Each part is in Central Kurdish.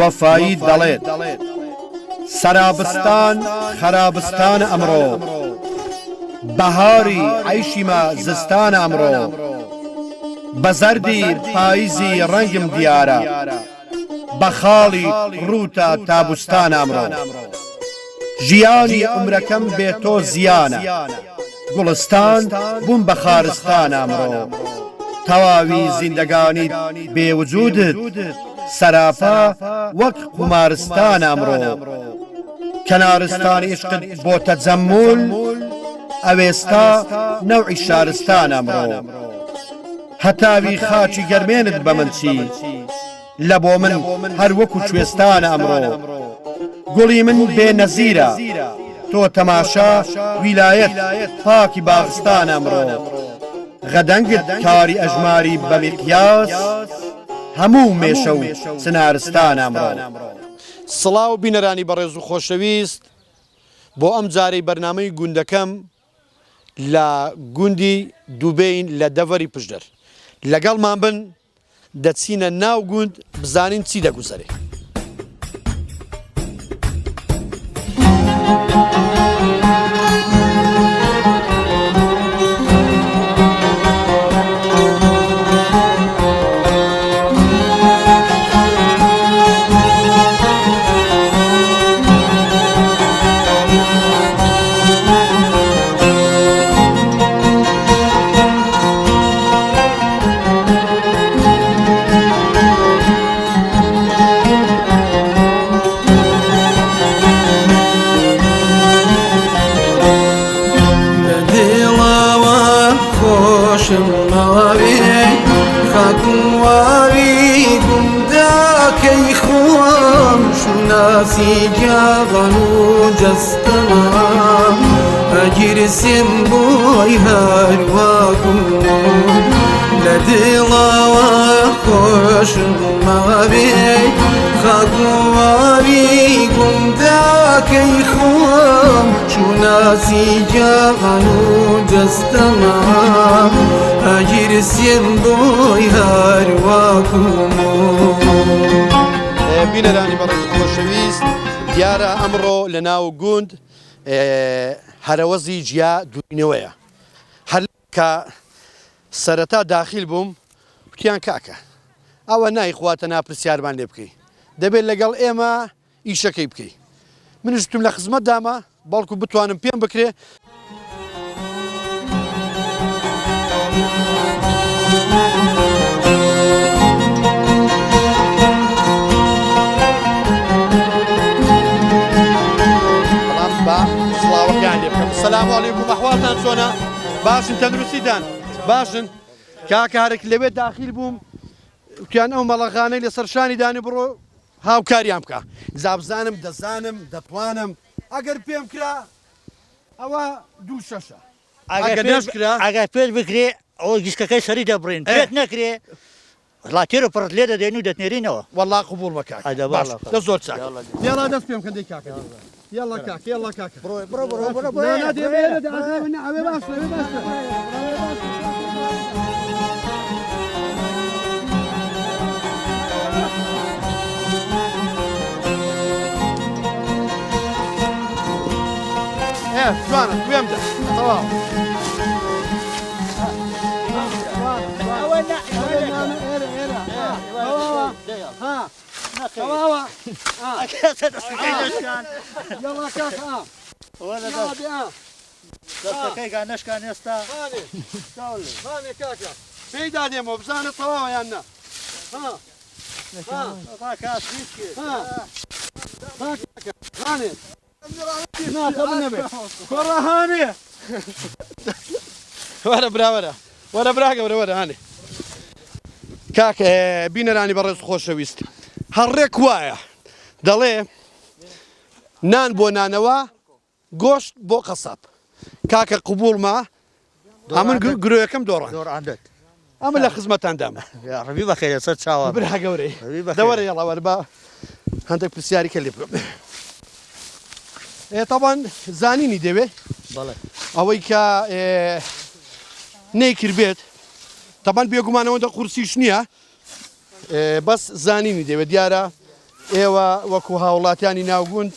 وەفایی دەڵێت، سەرابستان خەرابستانە ئەمڕۆ، بەهاری عەیشیمە زستانە ئەمڕۆ، بە زەردی پایزی ڕەنگم دیارە، بە خاڵی ڕووتە تابوستانە ئەمڕۆ. ژیانی عومرەکەم بێ تۆ زیانە، گوڵستان بووم بە خارستان ئەمڕۆ. تەواوی زیندەگانیت بێ وجودت، سەراپا وەک قومارستان ئەمڕۆ. کەنارستانی عیشقت بۆ تەجەمول، ئەوێستا نەوعی شارستان ئەمڕۆ. هەتاوی خاکی گەرمێنت بە من چی؟ لە بۆ من هەر وەکو کوێستانە ئەمڕۆ گوڵی من بێ نەزیرە تۆ تەماشا ویلایەت پاکی باغستانە ئەمڕۆ غەدەنگت کاری ئەژماری بە میقیاس هەموو مێشە و چنارستانە ئەمڕۆ. سڵاو بینەرانی بەڕێز و خۆشەویست بۆ ئەم جارەی بەرنامەی گوندەکەم لە گوندی دوبێین لە دەڤەری پشدەر لەگەڵمان بن دەچینە ناو گوند بزانین چی دەگوزەرێ. شوناسی گیاغان و جەستەمام ئەگیرسێم بۆی هەرواکم لە دڵەوە خۆشم ماوێ خاک و واوی گونداکەی خۆم شوناسی گیاغان و جەستەمام ئەگیرسێم بۆی هەرواکم. بینەرانی بەڕێز و خۆشەویست دیارە ئەمڕۆ لە ناو گوند هەرەوەزی جیا دوورینەوەیە هەر کە سەرەتا داخیل بووم وتیان کاکە ئەوە نایخواتە ناپرسیارمان لێ بکەی دەبێت لەگەڵ ئێمە ئیشەکەی بکەی منیش وتم لە خزمەتدامە بەڵکو بتوانم پێم بکرێ. بەڵام با سڵاوەکەیان لێ بکەم. سلام علیکم ئەحواڵتان چۆنە؟ باشن تەندروستیتان باشن؟ کاکە هەرک لەوێ داخیل بووم وتیان ئەو مەڵەغانەی لەسەر شانی دانی بڕۆ هاوکاریان بکە جا بزانم دەزانم دەتوانم ئەگەر پێم کرا ئەوە دوو شەشە ئەگەر نەشکرا ئەگەر پێت بکرێ ئەوە گیسکەکەی سەری دەبڕین پێت نەکرێ وەڵا تێر و پڕت لێ دەدەین و دەتنێرینەوە. وەڵا قبوڵ بە کاکە باش دە زۆر چاک یاڵا دەست پێم کەن دەی کاکە یاڵا کاکە یاڵا کاکە بڕۆ بڕۆ بڕۆ بڕۆ نا نا دێ بێرە دە ئەوێ نا ئەوێ باشترە ئەوێ باشترە ئێ جوانە گوێم دە تەواو نەشکان ئێستا پێی دادێمەوە بزانە تەواوە یان نا وەرە برا وەرە وەرە برا گەورە وەرە هانێ کاک بینەرانی بەڕێز خۆشەویست هەر ڕێک وایە دەڵێ نان بۆ نانەوە گۆشت بۆ قەساب کاکە قبوڵمە ئەمن گرۆیەکەم دۆڕاند. دۆڕاندت. ئەمن لە خزمەتان دامە. یاڕەبی بەخێرێ سەر چاوان. برا گەورەی. دەوەرە یەڵا وەرە با هەندێک پرسیاری کە لێ بکەم. ئێ تەبان زانینی دەوێ. بەڵێ. ئەوەی کە نەیکردبێت تەبان بێگومان ئەوەندە قورسیش نییە بەس زانینی دەوێت دیارە. ئێوە وەکو هاوڵاتیانی ناو گوند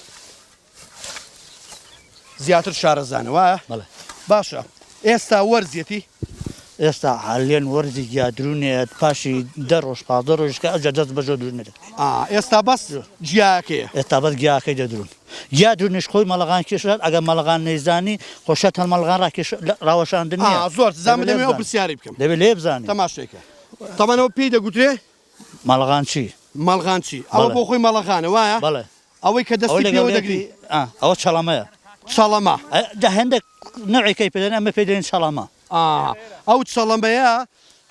زیاتر شارەزانە وایە؟ بەڵێ. باشە ئێستا وەرزیەتی؟ ئێستا حالیەن وەرزی گیادروونێ پاشی دە ڕۆژ 15 ڕۆژ کە ئەوجا دەست بە جۆ دروونە دەکرێت. ئا ئێستا بەس گیاکەیە؟ ئێستا بەس گیاکەی دەدرون. گیا درونیش خۆی مەڵەغان کێشرات ئەگەر مەڵەغان نەیزانی خۆ شەت هەر مەڵەغان ڕاکێش ڕاوەشاندن نییە. ئا زۆر زام دەبێ لێ دەمەوێ ئەو بزانی. پرسیارەی بکەم. دەبێ لێ بزانی. تەماشای کە. تەبعەن ئەوە پێی دەگوترێ؟ مەڵەغان چی؟ مەڵغان چی؟ ئەوە بەڵێ. بۆ خۆی مەڵەغانە وایە؟ بەڵێ. ئەوەی کە ئەوەی دەستی لەگەڵ پێوە یەکی دەگری؟ ئا ئەوە چەڵەمەیە. چەڵەمە. ئە دە هێندێک نەوعێکەی پێ دەنێن ئەمە پێی دەنێن چەڵەمە. ئا ئەو چەڵەمەیە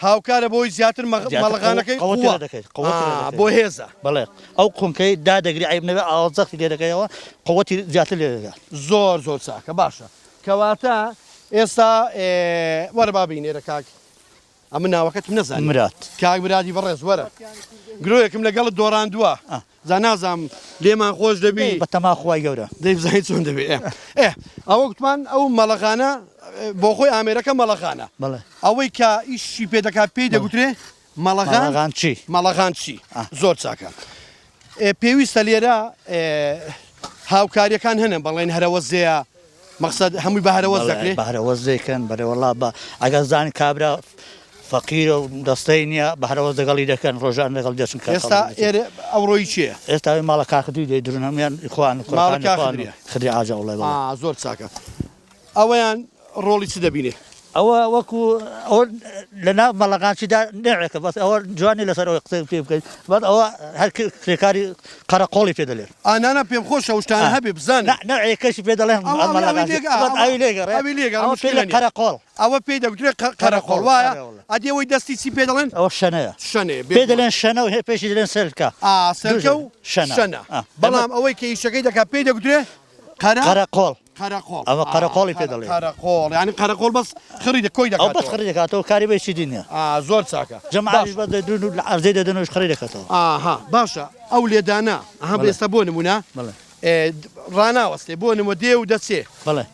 هاوکارە بۆی زیاتر زیاتر مەڵغانەکەی قوە قوە دەکەیت قوە بۆ هێزە. بەڵێ ئەو قونکەی دادەگری عەیب نەبێ ئاوا زەختی لێ دەکەیەوە قوەتی زیاتر لێ دەدات. زۆر زۆر چاکە باشە کەواتە ئێستا وەرە با بینێرە کاک ئەمن ناوەکەتم نەزانی مراد. کاک مرادی بەڕێز وەرە گرۆیەکم لەگەڵت دۆڕاندووە جا نازانم لێمان خۆش دەبی. بە تەما خوای گەورە. دەی بزانین چۆن دەبێ. ئێ ئێ ئەوە گوتمان ئەو مەڵەخانە بۆ خۆی ئامێرەکە مەڵەخانە. بەڵێ. ئەوەی کە ئیشی پێ دەکات پێی دەگوترێ مەڵەغان مەڵەغان چی؟ مەڵەغان چی؟ زۆر چاکە. ئێ پێویستە لێرە هاوکاریەکان هەنە بەڵێن هەرەوەزەیە مەقسەد هەمووی بە هەرەوەز دەکرێ؟ بە هەرەوەز دەیکەن بەرێ وەڵا بە ئەگەر زانی کابرا فەقیرە و دەستەی نییە بە هەرەوەز دەگەڵی دەکەن ڕۆژان لەگەڵ دەچن کە ئێستا ئێرە ئەوڕۆی کێیە؟ ئێستا ئەوی ماڵە کاخدری دەیدرون هەموویان خۆیان و ماڵە کوڕەکانی خۆیان و کاخدریە؟ خدری ئاجا وەڵای بەڵێ. ئا زۆر چاکە ئەوەیان ڕۆڵی چ دەبینێ؟ ئەوە وەکو ئەوە لە ناو مەڵەقانچیدا نوعێکە بەس ئەوە جوانی لەسەر ئەوەی قسەی پێ بکەیت بەس ئەوە هەر کرێکاری قەرەقۆڵی پێ دەلێن. ئا نانا پێم خۆشە ئەو شتانە هەبێ بزانم. نا نوعێکەشی پێ دەڵێن مەڵەقانچی بەس ئەوی لێگەڕێ ئەوی لێگەڕێ ئەوە پێ مشکلە لە نیە. قەرەقۆڵ. ئەوە پێی دەگوترێ قەرەقۆڵ وایە؟ ئەدی ئەوەی دەستی چی پێ دەڵێن؟ ئەوە شەنەیە. شەنەیە پێ دەلێن شەنە و پێشی دەلێن سەلکە. ئا سەلکە و شەنە بەڵام ئەوەی کە ئیشەکەی دەکات پێی دەگوترێ قەرە قەرەقۆڵ. قەرەقۆڵ. ئەوە قەرەقۆڵی پێ دەڵێن. قەرەقۆڵ یانی قەرەقۆڵ بەس خڕی دە کۆی ئەو بەس دەکاتەوە. خڕی دەکاتەوە کاری بە هیچی دی نییە. ئا زۆر چاکە. جەماعەتیش باشە. بەس دەدون و لە عەرزەی دەدەن و خڕی دەکاتەوە. ئاها باشە ئەو لێدانە ئەها بەڵێ. ئێستا بۆ نموونە بەڵێ. ئێ ڕاناوەستێ بۆ نموە دێ و دەچێ. بەڵێ.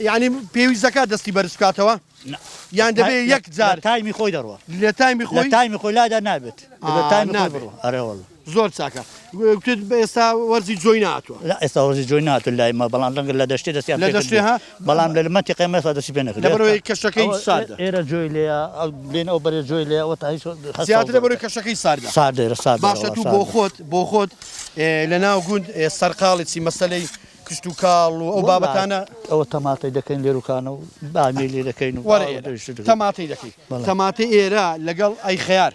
یانی پێویست دەکات دەستی بەرز بکاتەوە؟ نا. یان دەبێ یەک جار. لە تایمی خۆی دەڕوا. لە تایمی خۆی؟ لە تایمی خۆی لادا نابێت. لە تایمی خۆی بڕوا. ئەرێ وەڵا. زۆر چاکە. گوتت ئێستا وەرزی جۆی نەهاتووە. لا ئێستا وەرزی جۆی نەهاتووە لای مە بەڵام ڕەنگە لە دەشتێ دەستیان لە دەشتێ ها؟ بەڵام لە مەنتیقەی مە ئێستا دەستی پێ نەکردووە. لەبەرئەوەی کەشەکەی ساردە. ئێرە جۆی لێیە لێن ئەو بەرێ جۆی لێیە ئەوە تا هیچ زیاتر لەبەرئەوەی کەشەکەی ساردە. ساردە ئێرە ساردە. باشە تو بۆ خۆت بۆ خۆت لە ناو گوند سەرقاڵی چی مەسەلەی کشتوکاڵ و ئەو بابەتانە؟ ئەوە تەماتەی دەکەین لێروکانە و بامیەی لێ دەکەین و وەرە ئێرە تەماتەی دەکەی. تەماتەی ئێرە لەگەڵ ئەی خەیار.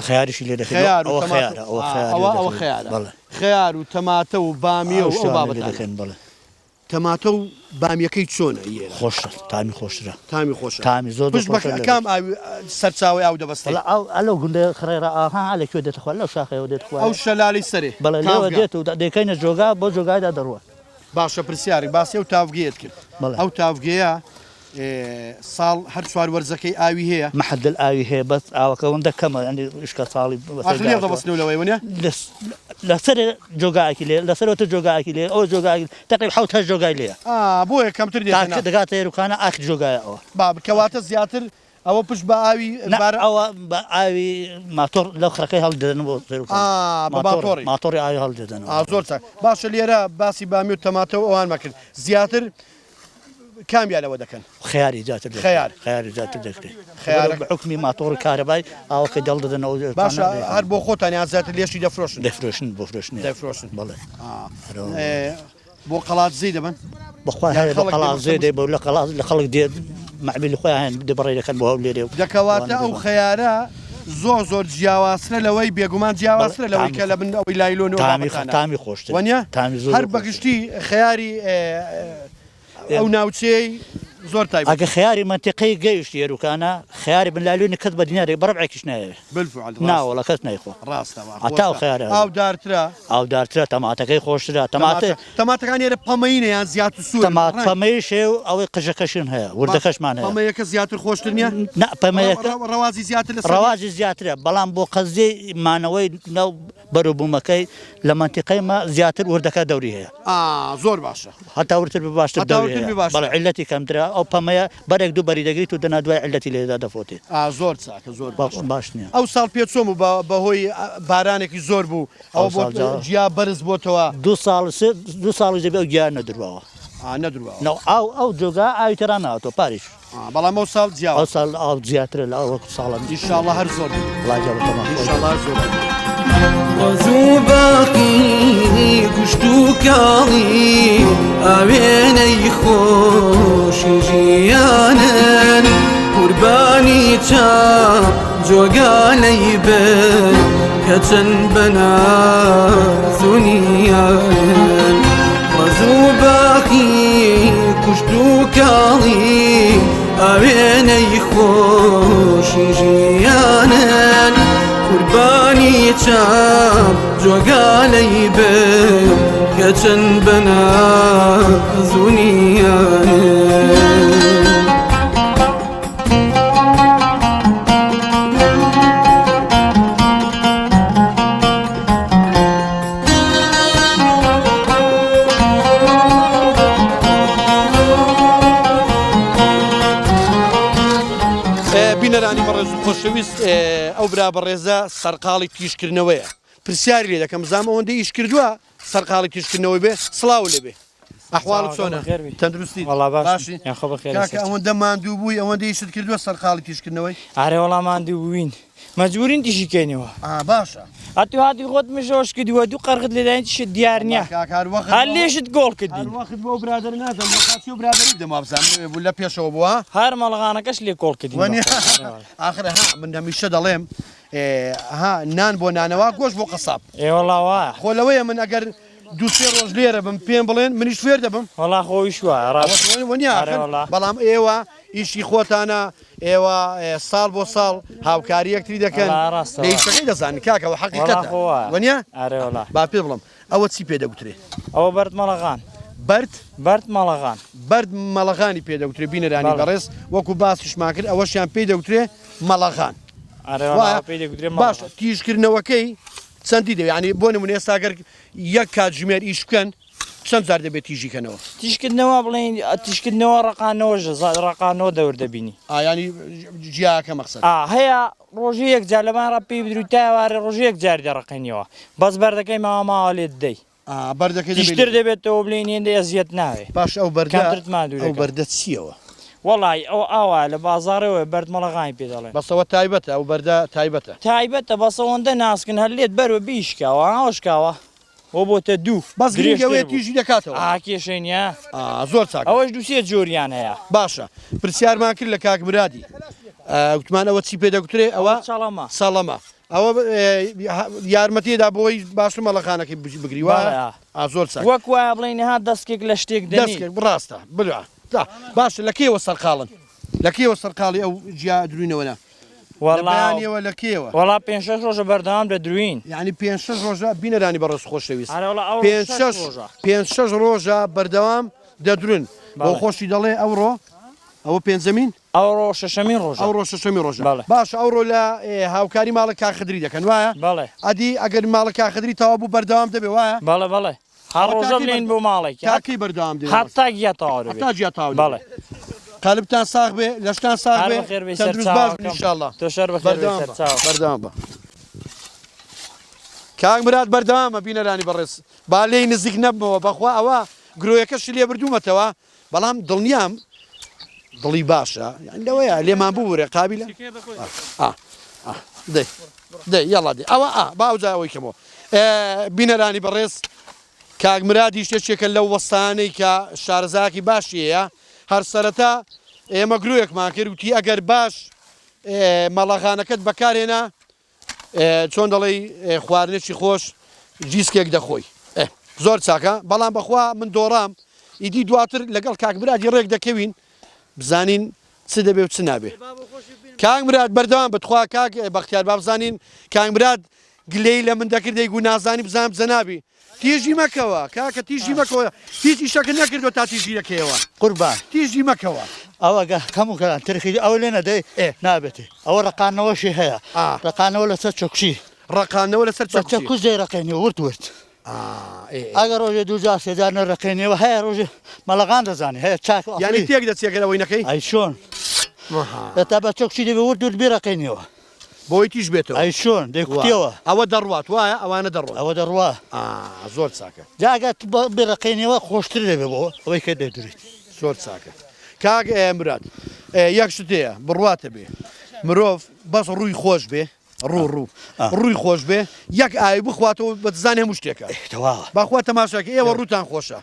خەیاریشی لێ دەکەین. خەیار و ئەوە تەماتە خەیارە، ئەوە خەیار ئەوە لێ ئەوە دەکەین. خەیارە. بەڵێ. خەیار و تەماتە و بامیە ئەو و ئەو شتانە لێ بابەتانە. دەکەین بەڵێ. تەماتە و بامیەکەی چۆنە ئی ئێرە؟ خۆشتر، تامی خۆشترە. تامی خۆشە. تامی زۆر زۆر پشت بە خۆشە لە کام ئاوی سەرچاوەی ئاو دەبەستێ؟ وەڵا ئاو ئەلەو گوندە خڕێرە ئاها لە کوێ دێتە خوار لەو شاخەیەوە دێتە خوارێ. ئەو شەلالەی سەرێ. بەڵێ لێوە تاڤگە. دێت و دەیکەینە جۆگا بۆ جۆگایدا دەڕوات. باشە پرسیارێک باسی ئەو تاڤگەیەت کرد. بەڵێ. ئەو تاڤگەیە ساڵ هەر چوار وەرزەکەی ئاوی هەیە؟ مەحەدل ئاوی هەیە بەس ئاوەکە ئەوەندە کەمە یانی وشکە ساڵی ئاخر لێڵ دەبەستنەوە لەوەی وەنیە؟ لەسەر جۆگایەکی لێ لەسەرەوە تر جۆگایەکی لێ ئەو جۆگای تەقریب حەوت هەشت جۆگای لێیە. ئا بۆیە کەمتر دێتە ناو. دەگاتە یەروکانە ئاخر جۆگایە ئەوە. با کەواتە زیاتر ئەوە پشت بە ئاوی نا ئەوە بە ئاوی ماتۆڕ لەو خڕەکەی هەڵدەدەن بۆ یەروکانە. ئا بە ماتۆڕی. ماتۆڕی ئاوی هەڵدەدەنەوە. ئا زۆر چاک باشە لێرە باسی بامیە و تەماتە و ئەوانمان کرد زیاتر کامیان ئەوە دەکەن؟ خەیاری زیاتر دەکرێت. خەیار. خەیاری زیاتر دەکرێت. خەیارە. بە حوکمی ماتۆڕی کارەبای ئاوەکە دەڵ دەدەنەوە. باشە هەر بۆ خۆتان یان زیاتر لێشی دەفرۆشن؟ دەفرۆشن بۆ فرۆشتنە. دەفرۆشن. بەڵێ. بۆ قەڵادزێی دەبەن؟ بەخوا هەیە بۆ قەڵادزێ دێ بۆ لە قەڵا لە خەڵک دێ مەعمیلی خۆیان هەن دێ بەڕێ دەکەن بۆ هەولێرێ و دەکەواتە ئەو خەیارە زۆر زۆر جیاوازترە لەوەی بێگومان جیاوازترە لەوەی کە لە بن ئەوەی لایلۆن و تامی بابەتانە. تامی خۆشتر وەنیە؟ تامی زۆر هەر زۆر خۆشتر. بەگشتی خەیاری ئەو ناوچەیەی زۆر تایبەتە. ئەگە خەیاری مەنتیقەی گەیشت یەروکانە خەیاری بن لایلۆنی کەس بە دینارێک بە ڕەبعێکیش نایەوێ. بالفعل نا وەڵا کەس نایخوا. ڕاستە وا هەتا ئەو خەیارە هەبێ. ئاودارترە. ئاودارترە تەماتەکەی خۆشترە تەماتە. تەماتەکان ئێرە پەمەیینە یان زیاتر سوورن؟ تەمات پەمەییش هەیە و ئەوەی قژەکەشن هەیە وردەکەشمان هەیە. پەمەیەکە زیاتر خۆشتر نییە؟ نا پەمەیەکە ڕەوازی زیاتر لەسەر نییە؟ ڕەوازی زیاترە بەڵام بۆ قەزیەی مانەوەی ناو بەروبوومەکەی لە مەنتیقەی مە زیاتر وردەکە دەوری هەیە. ئا زۆر باشە. هەتا وردتر بێ باشتر هەتا دەوری وردتر هەیە. بێ باشترە. بەڵێ عیللەتی کەمترە. ئەو پەمەیە بەرێک دوو بەری دەگریت و دەنا دوای عیللەتی لێدا دەفۆتێ. ئا زۆر چاکە زۆر باشە. باش نیە. ئەو ساڵ پێ چۆن بوو بە بەهۆی بارانێکی زۆر بوو ئەوە بۆ گیا بەرز بۆتەوە. دوو ساڵ سێ دوو ساڵیش دەبێ ئەو گیا نەدرواوە. ئا نەدرواوە. نە ئاو ئەو جۆگا ئاوی تێرا نەهاتووە پاریش. بەڵام ئەو ساڵ جیاواز. ئەو ساڵ ئاو زیاترە لە ئەوە ساڵە. ئیشاڵڵا هەر زۆر دەبێت. وەڵا جا بەتەما خۆش. ئیشاڵڵا هەر زۆر دەبێت. ڕەز و باخی کوشت و کاڵی ئاوێنەی خۆشی ژیانن قوربانی چا جۆگالەی بن کە چەند بەنازونیان ڕەز و باخی کوشت و کاڵی ئاوێنەی خۆشی ژیانن قوربانی چاپ جۆگالەی بن کە چەند بەنازونیانن. بینەرانی بەڕێز و خۆشەویست ئەو برا بەڕێزە سەرقاڵی تیژکردنەوەیە پرسیاری لێ دەکەم بزانم ئەوەندە ئیش کردووە سەرقاڵی تیژکردنەوەی بێ سڵاو لێ بێ ئەحواڵت چۆنە تەندروستی باشی کاکە ئەوەندە ماندوو بووی ئەوەندە ئیشت کردووە سەرقاڵی تیژکردنەوەی ئارێ وەڵا ماندوو بووین مەجبورین تیشی کەینەوە باشە ئەتو هاتی خۆت مشۆش کردووە دوو قەرخت لێداین چیشت دیار نییە هەر لێشت گۆڵ کردین وەخت بۆ برادەر نازم قاچی و برادەری بدەم وابزانم لەوێ بوو لە پێشەوە بووە هەر مەڵغانەکەش لێ کۆڵ کردین ئاخر ها من هەمیشە دەڵێم ها نان بۆ نانەوا گۆش بۆ قەساب ئێ وەڵا وایە خۆ لەوەیە من ئەگەر دوو سێ ڕۆژ لێرە بم پێم بڵێن منیش فێر دەبم. وەڵا خۆیش وایە ڕاست. ئەوە وەنیە ئاخر بەڵام ئێوە ئیشی خۆتانە ئێوە ساڵ بۆ ساڵ هاوکاری یەکتری دەکەن لە ئیشەکەی دەزانن کاکە ئەوە حەقیقەتە وەنیە؟ با پێت بڵێم ئەوە چی پێ دەگوترێ؟ ئەوە بەرد مەڵەغان. بەرد؟ بەرد مەڵەغان. بەرد مەڵەغانی پێ دەگوترێ بینەرانی بەڕێز وەکو باسیشمان کرد ئەوەشیان پێی دەگوترێ مەڵەغان. وایە؟ باشە تیژکردنەوەکەی چەندی دەوێت یانی بۆ نمونە ئێستا گەر یەک کاتژمێر ئیش بکەن چەند جار دەبێت تیژی کەنەوە؟ تیژکردنەوە بڵێین تیژکردنەوە ڕەقانەوە ڕەقانەوە دەور دەبینی. ئا یانی جیاکە مەقسەد. ئا هەیە ڕۆژی یەک جار لەبان ڕا پێی بدروی تا ئێوارێ ڕۆژی یەک جاری دەڕەقێنیەوە بەس بەردەکەی ماوە ماوە لێت دەی. ئا بەردەکەی دەبێ تیژتر دەبێتەوە بلێین هێندە ئەزیەت ناوێ. باش ئەو بەردە کەمترت ماندوو ئەو دەکا. بەردە چیەوە؟ وەڵای ئەوە ئاوایە لە بازاڕێوەیە بەرد مەڵەغانی پێ دەڵێن. بەس ئەوە تایبەتە ئەو بەردە تایبەتە. تایبەتە بەس ئەوەندە ناسکن هەر لێت بەروە بیشکاوە ها شکاوە وە بۆتە دوو بەس گرینگ درێژتر ئەوەیە بوو. تیژی دەکاتەوە. ئا کێشەی نیە. ئا زۆر چاکە. ئەوەش دوو سێ جۆریان هەیە. باشە پرسیارمان کرد لە کاک مرادی گوتمان ئەوە چی پێ دەگوترێ ئەوە ئەوە چەڵەمە. چەڵەمە. ئەوە یارمەتی دا بۆی باشتر مەڵەخانەکەی بگری وایە؟ بەڵێ. ئا زۆر چاک. وەک وایە بڵێین ها دەسکێک لە شتێک دەنی. دەسکێک ڕاستە بلا باشە لە کەیەوە سەرقاڵن؟ لە کەیەوە سەرقاڵی ئەو جیا دروینەوەنە؟ لە وەڵا بەیانیەوە لە کەیەوە؟ وەڵا پێنج شەش ڕۆژە بەردەوام دەدروین. یانی پێنج شەش ڕۆژە بینەرانی بەڕێز خۆشەویست ئەرێ وەڵا ئەوڕۆ پێنج شەش شەش ڕۆژە. پێنج شەش ڕۆژە بەردەوام دەدرون بۆ بەڵێ. خۆشی دەڵێ ئەوڕۆ ئەوە پێنجەمین؟ ئەوڕۆ شەشەمین ڕۆژە. ئەوڕۆ شەشەمین ڕۆژە. بەڵێ. باشە ئەوڕۆ لە هاوکاری ماڵە کاک خدری دەکەن وایە؟ بەڵێ. ئەدی ئەگەر ماڵە کاک خدری تەواو بوو بەردەوام دەبێ وایە؟ بەڵێ بەڵێ. هەر ئەوە ڕۆژە تا کەی بلێین بۆ ماڵێک تا کەی بەردەوام دەبێ؟ هەتا گیا تەواو دەبێ. هەتا گیا تەواو دەبێ. بەڵێ. قەلبتان ساغ بێ لەشتان ساغ هەر بێ بەخێر بێی تەندروست باش بن سەرچاوەکەم. ان شاء اللە. تۆش هەر بەخێر بێی بەردەوام بە سەرچاوەکەم. بەردەوام بە. کاک مراد بەردەوامە بینەرانی بەڕێز با لێی نزیک نەبمەوە بەخوا ئەوە گرۆیەکەشی لێ بردوومەتەوە بەڵام دڵنیام دڵی باشە یان لەوەیە لێمان ببورێ قابیلە دەی دەی یاڵا دەی ئەوە ئا با ئەوجا ئەوەی کەمەوە بینەرانی بەڕێز کاک مرادیش یەکێکە لەو وەستانەی کە شارەزایەکی باشی هەیە هەر سەرەتا ئێمە گرۆیەکمان کرد وتی ئەگەر باش مەڵەغانەکەت بەکارهێنا چۆن دەڵێی خواردنێکی خۆش جیسکێک دەخۆی زۆر چاکە بەڵام بەخوا من دۆڕام ئیدی دواتر لەگەڵ کاک مرادی ڕێک دەکەوین بزانین چ دەبێ و چ نابێ کاک مراد بەردەوام بتخوا کاک بەختیار با بزانین کاک مراد گلەی لە من دەکرد دەیگو نازانی بزانم جەنابی تیژی مەکەوە کاکە تیژی مەکەوە هیچ ئیشەکە نەکردوە تا تیژی دەکەیەوە قوربان تیژی مەکەوە. ئەوە گە کەم و کەران ترخی ئەوە لێ نەدەی ئێ. نابێتێ ئەوە ڕەقاندنەوەشی هەیە ئا. ڕەقاندنەوە لەسەر چەکوشی ڕەقاندنەوە لەسەر بە چەکوشی. چەکوش دەیڕەقێنی ورد ورد. ئەگەر ڕۆژێ دووجار سێجار نەرەقێنەوە هەیە ڕۆژێ مەلەغان دەزانێ هەیە چاک یانی تێک دەچێ گەر ئەوەی نەکەی ئەی چۆن ئێتا بە چۆکچی دەبێ ورد ورد بیڕەقێنیەوە بۆی تیژ بێتەوە ئەی چۆن دەیکوتیەوە ئەوە دەڕوات وایە ئەوانە دەڕۆن ئەوە دەڕوا زۆر چاکە جا ئەگەر بیڕەقێنیەوە خۆشتر دەبێ بۆ ئەوەی کە دەدورێت زۆر چاکە کاک مراد یەک شت هەیە بڕواتە بێ مرۆڤ بەس ڕووی خۆش بێ ڕوو ڕوو ڕووی خۆش بێ یەک ئاوی بخواتەوە بە دزانێ هەموو شتێکە باخوا تەماشاکە ئێوە ڕووتان خۆشە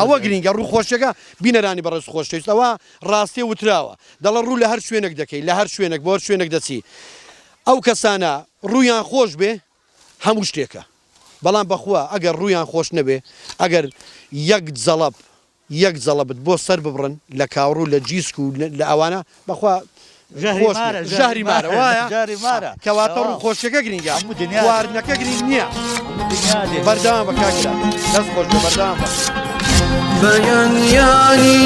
ئەوە گرینگە ڕوو خۆشەکە بینەرانی بەڕێز خۆشەویست ئەوە ڕاستیە وتراوە دەڵە ڕوو لە هەر شوێنێک دەکەی لە هەر شوێنێک بۆ هەر شوێنێک دەچی ئەو کەسانە ڕوویان خۆش بێ هەموو شتێکە بەڵام بەخوا ئەگەر ڕوویان خۆش نەبێ ئەگەر یەک جەڵەب یەک جەڵەبت بۆ سەر ببڕن لە کاوڕ و لە جیسک و لە ئەوانە بەخوا ژەهری مارە ژەهری مارە وایە ژەهری مارە کەواتە ڕوو خۆشیەکە گرینگە خواردنەکە گرینگ نییە بەردەوام بە کاک برا دەست خۆش بێ بەردەوام بە. بەیانیانی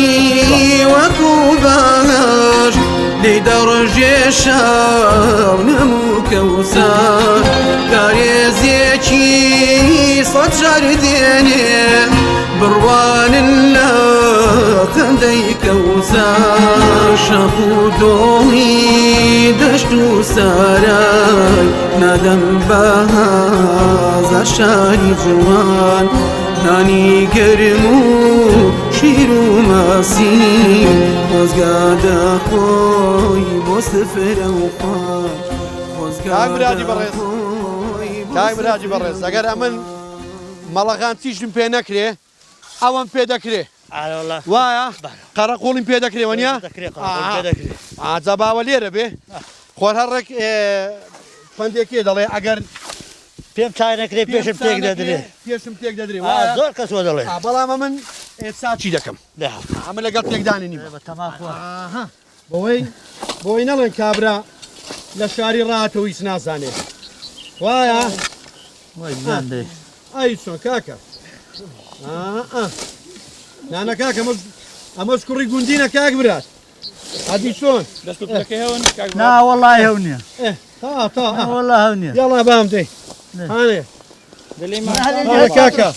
وەکو باش لێی دەڕژێ شەونم و کەوسەر کارێزێکی سەد جار دێنێ بڕوانن لە خەندەی کەوسەر شاخ و دۆڵی دەشت و سارای نادەم بە هەزار شاری جوان نانی گەرم و شیر و ماسی خۆزگا دەخۆی بۆ سفرە و خوان کاک مرادی بەڕێز کاک مرادی بەڕێز ئەگەر ئەمن مەڵەغان چیشم پێ نەکرێ ئەوەم پێ دەکرێ وایە قەرەقوڵیم پێ دەکرێ وەنیە ئاجا باوە لێرە بێ خۆر هەر ڕێک پەندێکێ دەڵێ ئەگەر پێم چای نەکرێ پێشم تێک دەدرێ پێشم تێک دەدرێ زۆر کەس وە دەڵێ بەڵام من ئێستا چی دەکەم ئەمە لەگەڵ تێکدانی نیم بەوەی بۆی نەڵێن کابرا لە شاری ڕاتەوە هیچ نازانێ وایە ئەی چۆن کاکە نانە کاکە ئەمەش کوڕی گوندینە کاک برات ئەدی چۆن نا وەڵای هەو نییە تا تا وەڵا هەو نییە یاڵا بام دەی هانێ کاکە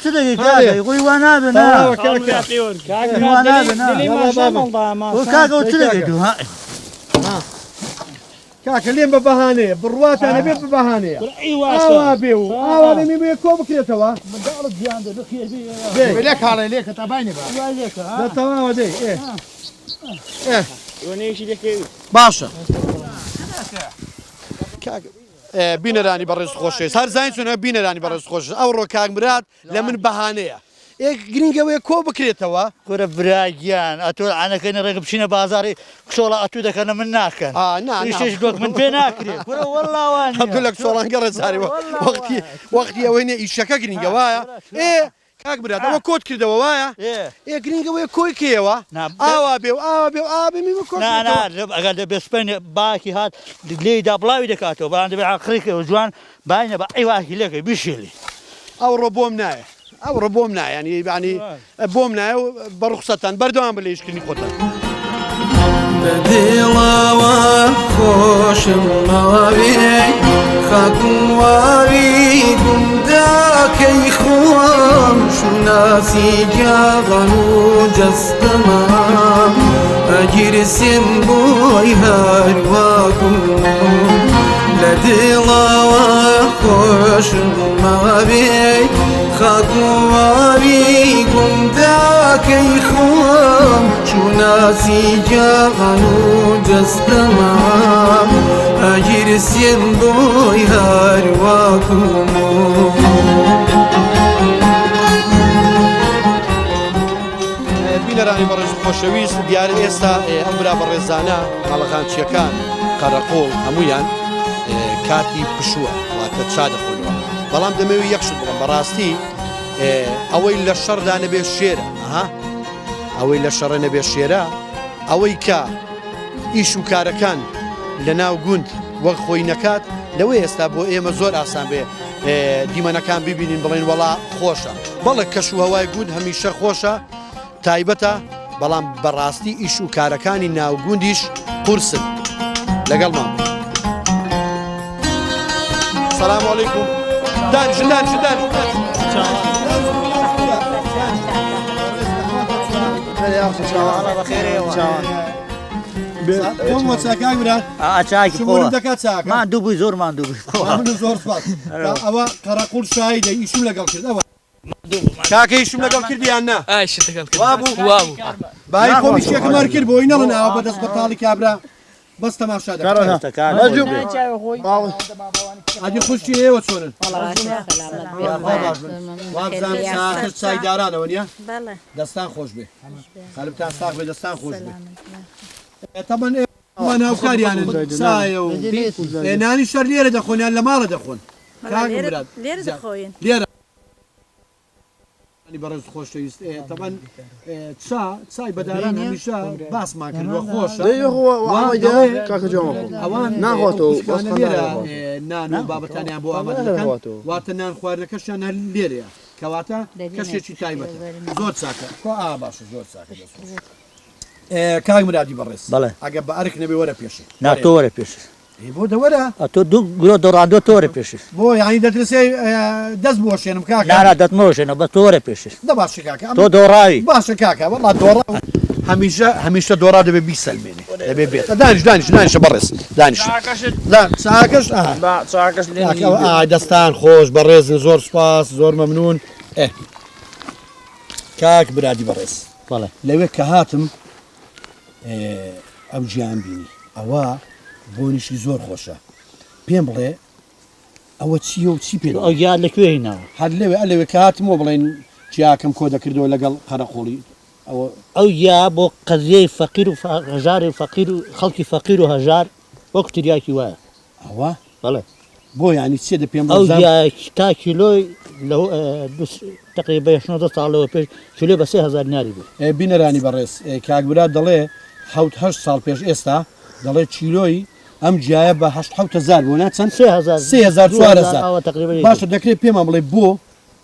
چ دەگەی کاکە خۆی وا نابێ نا وا نابێ نا کاکە چ دەگەی تو ها کاکە لێم بە بەهانەیە بڕواتان نەبێ بە بەهانەیە ئاوا بێ و ئاوا بێ میوێ کۆ بکرێتەوە لێک هاڵێ لێکە تا باینێ بە دە تەواوە دەی ئێ ئێ باشە کاک بینەرانی بەڕێز خۆشەویست هەر زانین چۆنە بینەرانی بەڕێز خۆش ئەوڕۆ کاک مراد لە من بەهانەیە ئێ گرنگە وێ کۆ بکرێتەوە. کورە برا گیان ئەتۆ عەنەکەنی ڕێک بچینە بازاڕی کچۆڵە ئەتوو دەکەنە من ناکەن ئا نا نا ئیشش وەک من پێ ناکرێ کورە وەڵا وا نییە ئەتوو لە کچۆڵان گەڕێ جارێ وەختی وەختی ئەوەی نییە ئیشەکە گرنگە وایە ئێ کاک براد ئەوە کۆت کردەوە وایە ئێ گرنگە وێ کۆی کەیەوە ئاوا بێ و ئاوا بێ و ئاوا بێ میوە کۆ نا نا ئەگەر دەبێ سپەینێ باکی هات لێی دا بڵاوی دەکاتەوە بەڵام دەبێ عاقڵی کەی و جوان باینە بە عیواکی لێکەی بیشێلی. ئەوڕۆ بۆم نایە ئەوڕۆ بۆم نایە یانی یانی بۆم نایە و بە ڕوخسەتان بەردەوام بە لە ئیشکردنی خۆتان. بە دڵەوە خۆشم ماوێ خاک و واوی گوندەکەی خۆم شوناسی گیاغان و جەستەمە ئەگیرسێن بۆی هەرواکم لە دڵەوە خۆشم ماوێ خاک و واوی گوندەکەی خۆم شوناسی گیان و جەستەمە ئەگیرسێن بۆی هەرواکم بینەرانی بەڕێز و خۆشەویست دیارە ئێستا ئەم برا بەڕێزانە ماڵەخانچیەکان قەرەقۆڵ هەمویان کاتی پشووە واتە چا دەخۆنەوە بەڵام دەمەوێت یەک شت بڵم بەڕاستی ئەوەی لە شەڕدا نەبێ شێرە ئەها ئەوەی لە شەڕە نەبێ شێرە ئەوەی کە ئیش و کارەکان لە ناو گوند وەک خۆی نەکات لەوەی ئێستا بۆ ئێمە زۆر ئاسان بێ دیمەنەکان ببینین بڵێن وەڵا خۆشە بەڵێ کەش و هەوای گوند هەمیشە خۆشە تایبەتە بەڵام بەڕاستی ئیش و کارەکانی ناو گوندیش قورسن لەگەڵمان بن. سلام علیکم دانیشن دانیشن دانیشن. ماندوو بووی زۆر ماندوو بووی. زۆر سپاس. ئەوە قەرەقوڵ شایدە ئیشم لەگەڵ کرد ئەوە کاکە ئیشم لەگەڵ کردی یان نا؟ ئایشت لەگەڵ کرد. وابوو؟ وابوو. بای خۆم ئیشێکم هەر کرد بۆی نەڵێن ئاوا بەدەست بەتاڵی کابرا بەس تەماشا دەکات. ئەدی خوشکی ئێوە چۆنن؟ خوا باش بن. وابزانم ساعتر چای دارانەوە نییە؟ دەستان خۆش بێ. قەلبتان ساغ بێ دەستان خۆش بێ. تەبەن ئێوە هاوکاریانن سایە و نانی شەر لێرە دەخۆن یان لە ماڵە دەخۆن؟ کاک مراد لێرە دەخۆین. لێرە بەڕێز خۆشەویست تەبەن چا چای بەداران هەمیشە باسمان کردووە خۆشە ئەوان ناخۆتەوە لێرە نان و بابەتانیان بۆ ئامادە دەکەن واتە نان خواردنەکەشیان هەر لێرەیە کەواتە کەشێکی تایبەتە زۆر چاکە کۆ ئا باشە زۆر چاکە دەست خۆش کاک مرادی بەڕێز بەڵێ ئەگە بە ئەرک نەبێ وەرە پێشێ نا تۆ وەرە پێشێ ئەی بۆ دەوەرە ئەتۆ دوو گرۆ دۆڕاندووە تۆ وەرە پێشێ بۆ یانی دەترسێ دەست بوەشێنم کاکە نا نا دەست مەوەشێنە بەس تۆ وەرە پێشێ دە باشە کاکە تۆ دۆڕاوی باشە کاکە وەڵا دۆڕا هەمیشە هەمیشە دۆڕا دەبێ بیسەلمێنێ دەبێ بێت دانیش دانیش دانیشە بەڕێز دانیش چاکەش چاکەش دەستان خۆش بەڕێزن زۆر سوپاس زۆر مەمنون ئێ کاک برادی بەڕێز بەڵێ لەوێ کە هاتم ئەو گیان بینی ئەوە بۆنیشی زۆر خۆشە پێم بڵێ ئەوە چییە و چی پێ ئەو گیا لە کوێ هیناوە هەر لەوێ ئەلەوێ کە هاتمەوە بڵێن گیاکەم کۆ دەکردەوە لەگەڵ قەرەقۆڵی ئەوە ئەو گیا بۆ قەزیەی فەقیر و هەژار و فەقیر و خەڵکی فەقیر و هەژار وەک تریاکی وایە. ئەوە؟ بەڵێ. بۆ یانی چیە دە پێم بڵێ ئەو بزانم. گیایە تا کیلۆی لە تەقریبا 19 ساڵ لەوە پێش کیلۆی بە 3000 دیناری بوو. بینەرانی بەڕێز کاک براد دەڵێ حەوت هەشت ساڵ پێش ئێستا دەڵێ کیلۆی ئەم گیایە بە هەشت حەوت هەزار بوو نا چەند؟ 3000 3000 4000 ئاوا تەقریبا باشە دەکرێ پێمان بڵێ بۆ؟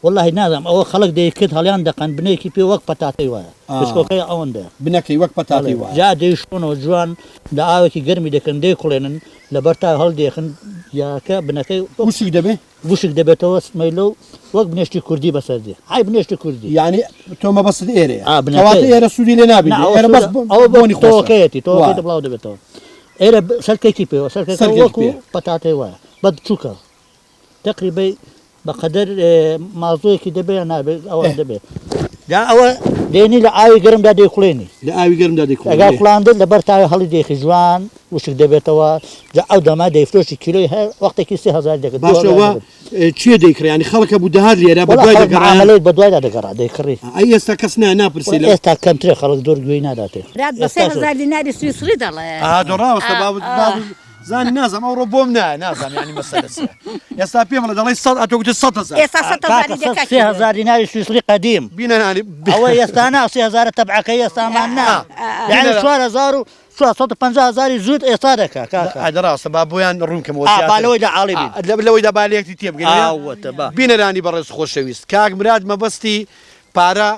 وەڵاهی نازانم ئەوە خەڵک دەیکرد هەڵیان دەقەند بنێکی پێ وەک پەتاتەی وایە بچکۆکەی ئەوەندەیە. بنەکەی وەک پەتاتەی بەڵێ وایە. جا دەیشۆنەوە جوان لە ئاوێکی گەرمی دەکەن دەیکوڵێنن لەبەر تاو هەڵدێخن گیاکە بنەکەی وەک وشک دەبێ؟ وشک دەبێتەوە سمەیلە و وەک بنێشتی کوردی بەسەر دێ حای بنێشتی کوردی. یانی تۆ مەبەستت ئێرەیە ئا کەواتە بنەکەی. ئێرە سوودی لێ نا نابینرێ ئەوە ئێرە بەس سوودە ئەوە بۆ بۆنی خۆشە تۆوەکەیەتی تۆوەکەی وایە. بڵاو دەبێتەوە ئێرە سەرکێکی پێوە سەرکەکە سەرکێکی وەکوو پێیە. پەتاتەی وایە بەس بچووکە. تەقریبەی بەقەدەر مازۆیەکی دەبێ یان نابێ ئەوە دەبێ جا ئەوە دێنی لە ئاوی گەرمدا دەیکوڵێنی لە ئاوی گەرمدا دەیکوڵێنی ئەگەر کوڵاندت لەبەر تاوێ هەڵی دێخی جوان وشک دەبێتەوە جا ئەو دەما دەیفرۆشی کیلۆی هەر وەختێکی 3000 دەکرد باشەوە کێ دەیکڕی ینی خەڵکە بوو دەهات لێرە بە دوای دەگەڕا معاملەی بە دوایدا دەگەڕا دەیکڕی ئەی ئێستا کەس نا ناپرسی لە ئێستا کەمترە خەڵک زۆر گوێی ناداتێ برات بە 3000 دیناری سویسری دەڵێ ئا دۆڕاوەستە بابت بابت زانی نازم ئەوڕۆ بۆم نایە نازم یانی مەسەلە چیە ئێستا پێم بڵێ دەڵێی سەد ئەتۆ گوتت 100 هەزار ئێستا 100 هەزاری دەکا 3000 دیناری سویسری قەدیم بینەرانی ئەوە ئێستا نا 3000 تەبعەکەی ئێستامان نا یعنی 4000 و 450 هەزاری زوود ئێستا دەکا کاکە ئەدە ڕاستە با بۆیان ڕوون کەمەوە ئا با لەوەیدا عاڵی بین لەوەیدا با لە یەکتری تێبگەین ئاوەتە با بینەرانی بەڕێز خۆشەویست کاک مراد مەبەستی پارە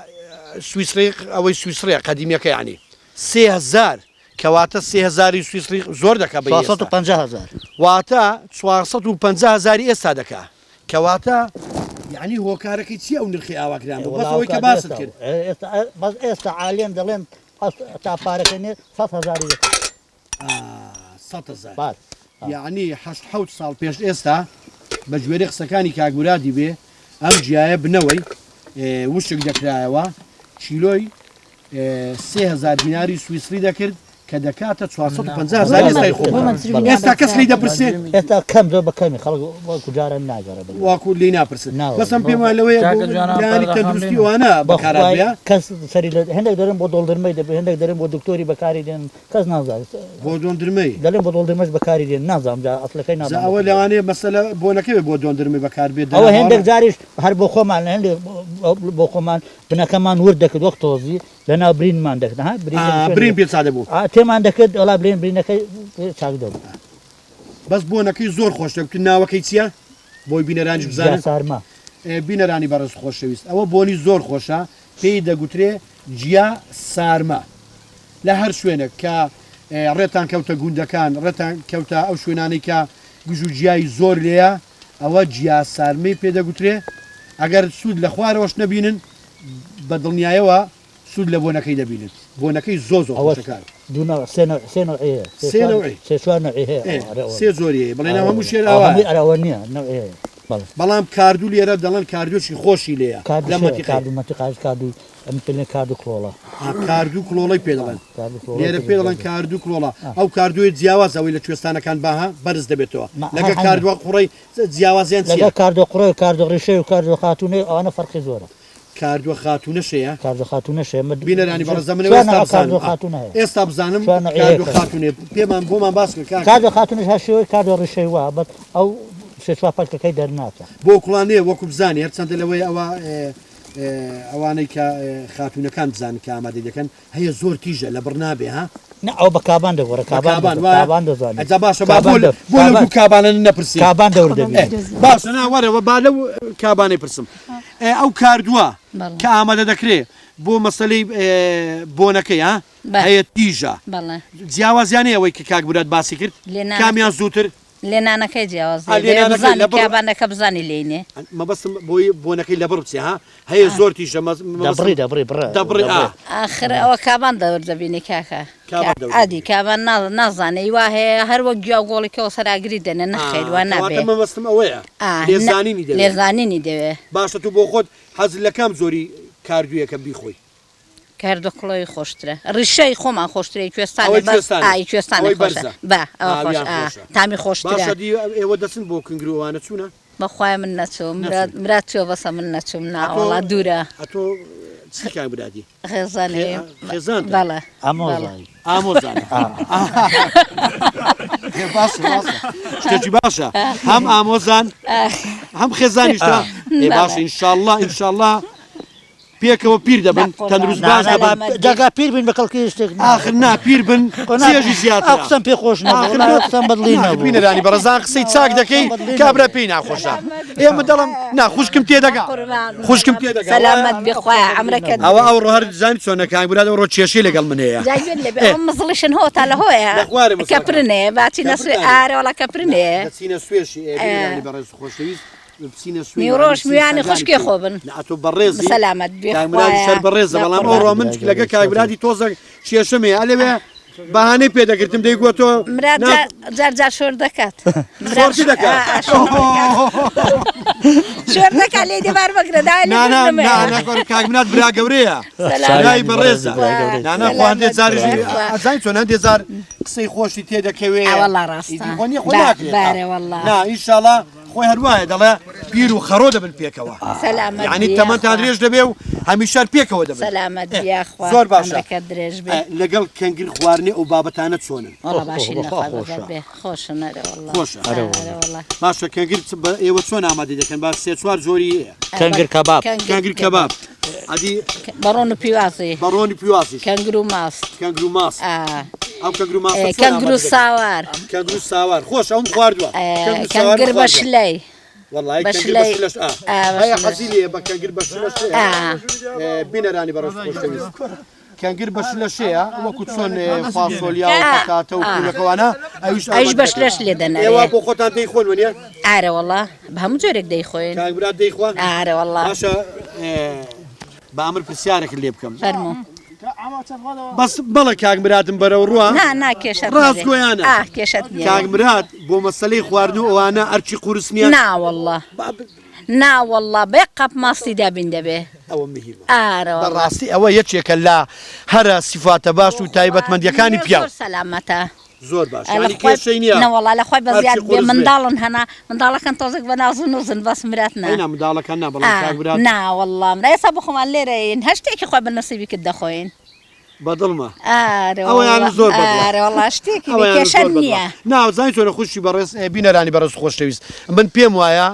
سویسری ئەوەی سویسریە قەدیمیەکە یانی 3000 کەواتە سێ هەزاری سویسری زۆر دەکا بە 450 هەزار. واتە 450 هەزاری ئێستا دەکا کەواتە یعنی هۆکارەکەی چیە ئەو نرخی ئاوا گران بوو بەس ئەوەی کە باست کرد ئێستا بەس ئێستا عالیەن دەڵێن تا پارەکە نیە 100 هەزاری دەکا. 100 هەزار یعنی هەشت حەوت ساڵ پێش ئێستا بە گوێرەی قسەکانی کاک مرادی بێ ئەم جیایە بنەوەی وشک دەکرایەوە کیلۆی 3000 دیناری سویسری دەکرد کە دەکاتە 450 هەزار ئێستای خۆمان ئێستا کەس لێی دەپرسێ ئێستا کەم زۆر بە کەمی خەڵک وەکو جاران ناگەڕێ بە واکو لێی ناپرسن بەس ئەم پێم وایە لەوەیە بۆ لایەنی تەندروستی ئەوانە بەکارات بێ کەس سەری لە هەندێک دەرن بۆ دۆڵدرمەی دەبێ هەندێک دەرن بۆ دکتۆری بەکاری دێن کەس نازانێت بۆ دۆندرمەی دەڵێن بۆ دۆڵدرمەش بەکاری دێن نازانم جا ئەسڵەکەی جا نازانم ئەوە لەوانەیە مەسەلە بۆنەکەی بێ بۆ دۆندرمەی بەکار بێت ئەوە هێندێک جاریش هەر بۆ خۆمان هەندێک بۆ خۆمان بنەکەمان ورد دەکرد وەک تۆزی لەناو برینمان دەکرد ها برین برین پێ چاک دەبوو تێمان دەکرد وەڵا برین برینەکەی چاک دەبوو. بەس بۆنەکەی زۆر خۆش دەگوت ناوەکەی چییە بۆی بینەرانیش بزانن سارما بینەرانی بەڕێز خۆشەویست ئەوە بۆنی زۆر خۆشە پێی دەگوترێ جیا سارما لە هەر شوێنێک کە ڕێتان کەوتە گوندەکان ڕێتان کەوتە ئەو شوێنانەی کە گژ و جیای زۆر لێیە ئەوە جیا سارمەی پێ دەگوترێ. ئەگەر سوود لە خوارەوەش نەبینن بە دڵنیایەوە سوود لە بۆنەکەی دەبینن بۆنەکەی زۆ زۆر ئەوە خۆشە کاک. دوو نەوع سێ نەوع سێ نەوعی هەیە سێ سێ چوار نەوعی سێ چوار نەوعی هەیە ئێ ئەوە ئەرێ ئەوە سێ جۆری هەیە بڵێ ئەرێ ناو هەموو شێر ئەوە ئاوایە. هەمووی ئەرێ ئەوە نییە نەوعی هەیە بەڵێ. بەڵام کاردوو لێرە دەڵێن کاردووێکی خۆشی لێیە کاردوو لەم شێرە مەنتیقەیە. کاردوو مەنتیقە کاردوو ئەم پێ دەڵێن کاردوو کڵۆڵە. ئا کاردوو کڵۆڵەی پێ دەڵێن کاردوو کڵۆڵەی لێرە پێ پێ دەڵێن دەڵێن. کاردوو کڵۆڵە ئەو کاردوویە جیاوازە ئەوەی لە کوێستانەکان با ها بەرز دەبێتەوە ما هەر لەگەڵ هەنە. کاردووە قوڕەی جیاوازیان چییە؟ لەگەڵ کاردوو قوڕەی و کاردوو ڕیشەی و کاردوو خاتوونەی ئەوانە فەرقی زۆرە. کاردوە خاتونەش هەیە؟ کاردوە خاتونەش هەیە مە بینەرانی بەڕێز دەمنەوە چوار ئێستا نەوع بزانم کاردوە ئا خاتونە هەیە ئێستا بزانم چوار نەوعی هەیە کاردوە کاردوە خاتونێ پێمان بۆمان باس کە کاکە. کاردوە خاتونەش هەر شێوەی کاردوە ڕیشەی وا بەس ئەو سێ چوار پەلکەکەی دەرناکا. بۆ کوڵانێ وەکو بزانی هەرچەندە لەوەی ئەوە ئەوانەی کە خاتونەکان بزانن کە ئامادەی دەکەن هەیە زۆر تیژە لە بڕ نابێ ها؟ نا ئەوە بە کابان دەگۆڕێ بە کابان کابان دەزانێ وایە؟ کابان دەزانێ ئەجا باشە با بۆ کابان دە بۆ لەو کابان دوو کابانە نەپرسین کابان دەور ئێ دەبینێ. باشە نا وەرەوە با لەو کابانەی پرسم ئێ ئەو کاردووە بەڵێ. کە ئامادە دەکرێ بۆ مەسەلەی ئێ بۆنەکەی ها بە. هەیە تیژە بەڵێ. جیاوازیان هەیە ئەوەی کە کاک موراد باسی کرد لێنانەکەی کامیان زووتر؟ لێنانەکەی جیاواز ئا دەبێ لێنانەکەی بزانی لە بڕ کابانەکە بزانی لێی نێ. مەبەستم بۆی بۆنەکەی لە بڕ بچێ ها هەیە زۆر تیژە مەبەستم دەبڕی دەبڕی بڕە دەبڕی ئا. دەبڕێ. ئاخر ئەوە کابان دەور دەبینی کاکە کابان دەور ئادی دەبینی. کابان نازانێ ئی وا هەیە هەر وەک گیا و گۆڵی کەوە سەر ئاگری دەنێ ئا نەخەیر وا کەواتە نابێ مەبەستم ئەوەیە ئا نە لێزانینی دەوێ. لێزانینی دەوێ. باشە تو بۆ خۆت حەزت لە کام جۆری کاردوویەکە بیخۆی؟ کاردۆ کڵۆی خۆشترە ڕیشەی خۆمان خۆشترە ی کوێستانێ ئەوەی بەس کوێستانێ ئا ی کوێستانێ ئەوەی خۆشە بەرزە بە ئەوە خۆش ئاویان ئا خۆشە تامی خۆشترە. باشە دی ئێوە دەچن بۆ کنگرو ئەوانە چونە؟ بەخوای من نەچووم مراد نەچووی مراد چووە بەسە من نەچووم نا ئەتۆ وەڵا دوورە. ئەتۆ چی کاک مرادی؟ خێزانی خێزانتە؟ بەڵێ بەڵێ. ئامۆزای. ئامۆزانە باشە باشە شتێکی باشە هەم ئامۆزان هەم خێزانیشتە ئێ باشە ئینشاءاللە ئینشاءاللە پێکەوە پیر دەبن تەندروست باش دەبن. جاگا پیر بین بە کەڵکی شتێک ئاخر نا پیر بن چێژی زیاترە. ئەو قسەم پێ خۆش نەبوو ئاخر وەڵا ئەو قسەم بەدڵی نەبوو. بینەرانی بەڕێزان قسەی چاک دەکەی کابرا پێی ناخۆشە ئێمە دەڵم نا خوشکم تێدەگا خوشکم تێدەگا سەلامەت بێ خوایە عەمرەکەت ئەوە ئەوڕۆ هەر زانی چۆنە کاک براد ئەوڕۆ کێشەی لەگەڵ من هەیە جا گوێت لێ بێ ئەوە مزڵیشن هۆ تا لە هۆیە لە خوارێ مزڵەکە. کەپرنێ باچینە سوێ کەپرنێ. ئارە وەڵا کەپرنێ دەچینە سوێشی ئێ بینەرانی بەڕێز و خۆشەویست بچینە سوێی نیوڕۆژ یانی میوانی سەردانی خوشکێ بکەین. خۆ بن. نا ئەتۆ بەڕێزی سەلامەت بێ کاک مرادی خوایە سەر بەڕێزە لە بەڵام قوربان. ئەوڕۆ من لەگە کاک مرادی تۆزێک کێشەم هەیە ئەلەوێ بەهانەی پێ دەگرتم دەیگوت تۆ مراد نا جار جار جار شۆر دەکات مراد شۆرچی دەکات ئا، ئا، شۆر دەکات شۆر دەکات لێی دەبار بگرە داوای نا نا لێبوردنم نا هەیە. نا کاک مراد برا گەورەیە سەلامەت برای بێ. بەڕێزە خوایە. نا نا خۆ هەندێ سەلامەت جاریش بێ. خوایە. ئەزانی چۆن هەندێ جار قسەی خۆشی تێدەکەوێ ئا وەڵا ڕاستە. ئیدی خۆ نییە خۆ با- ناکرێت بارێ وەڵا. نا ئینشاڵا خۆی هەر وایە دەڵێ پیر و خەڕۆ دەبن پێکەوە سەلامەت یعنی بی تەمەنتان یاخوا. درێژ دەبێ و هەمیشە پێکەوە دەبن سەلامەت ئێ، بی یاخوا زۆر باشە عەمرەکەت درێژ بێ. ئێ، لەگەڵ کەنگر خواردنی ئەو بابەتانە چۆنن وەڵا باشین بەخوا لەخوای خۆشە. بەزەد بێ خۆشن ئەرێ وەڵا خۆشە. ئەرێ وەڵا. باشە کەنگر ئێوە چۆن ئامادەی دەکەن با سێ چوار جۆری هەیە کەنگر کەباب. کەنگر کەباب ئەدی بە ڕۆن و پیوازی. بە ڕۆنی پیوازیش. کەنگر و ماست. کەنگر و ماست. ئا. ئەو کەنگر و ماستە چۆن کەنگر و ئامادە دەکەن؟ ساوار. کەنگر و ساوار خۆشە ئەوم خواردووە. کەنگر بە شلەی. وەڵای بە کەنگر بە شلەی. شلەش ئا. ئا بە هەیە شلەش. حەزی لێیە بە کەنگر بە شلەش هەیە. ئا. بینەرانی بەڕێز خۆشەویست. کەنگر بە شلەشەیە وەکو چۆن فاسۆلیا و پەتاتە و پولەکەوانە ئەویش ئەویش بە شلەش لێ دەنەرێ. ئێوە بۆ خۆتان دەیخۆن وەنیە؟ ئارە وەڵا بە هەموو جۆرێک دەیخۆین. کاک برات دەیخوا؟ ئارە وەڵا. باشە با ئەمر پرسیارێکت لێ بکەم. فەرموو. بەس بەڵێ کاک مرادم بەرەو ڕووە. نا نا کێشەت نەبێ. ڕاستگۆیانە. ئا کێشەت نییە. کاک مراد بۆ مەسەلەی خواردن و ئەوانە ئەرکی قورس نییە؟ نا وەڵا. نا وەڵا بە یەک قاپ ماستی دابین دەبێ. ئەوە مهیمە. ئارە وەڵا. بەڕاستی ئەوە یەکێکە لە هەرە سیفاتە باش و تایبەتمەندیەکانی پیاو. زۆر سەلامەتە. زۆر باش یانی کێشەی نییە. نەوەڵا لە خوای بەزیاد بێ منداڵن هەنا منداڵەکان تۆزێک بە ناز و نوزن بەس مرات نا. ئەی نا منداڵەکان نا بەڵام کاک برات. نا وەڵا من ئێستا بۆ خۆمان لێرەین هەر شتێکی خوای بە نسیبی کرد دەخۆین. بەدڵمە. ئارە ئەوەیان زۆر بەدڵە. ئارە وەڵا شتێکی بێ ئەوەیان کێشە زۆر بەدڵە. نییە. نا زانی چۆنە خوشکی بەڕێز بینەرانی بەڕێز و خۆشەویست من پێم وایە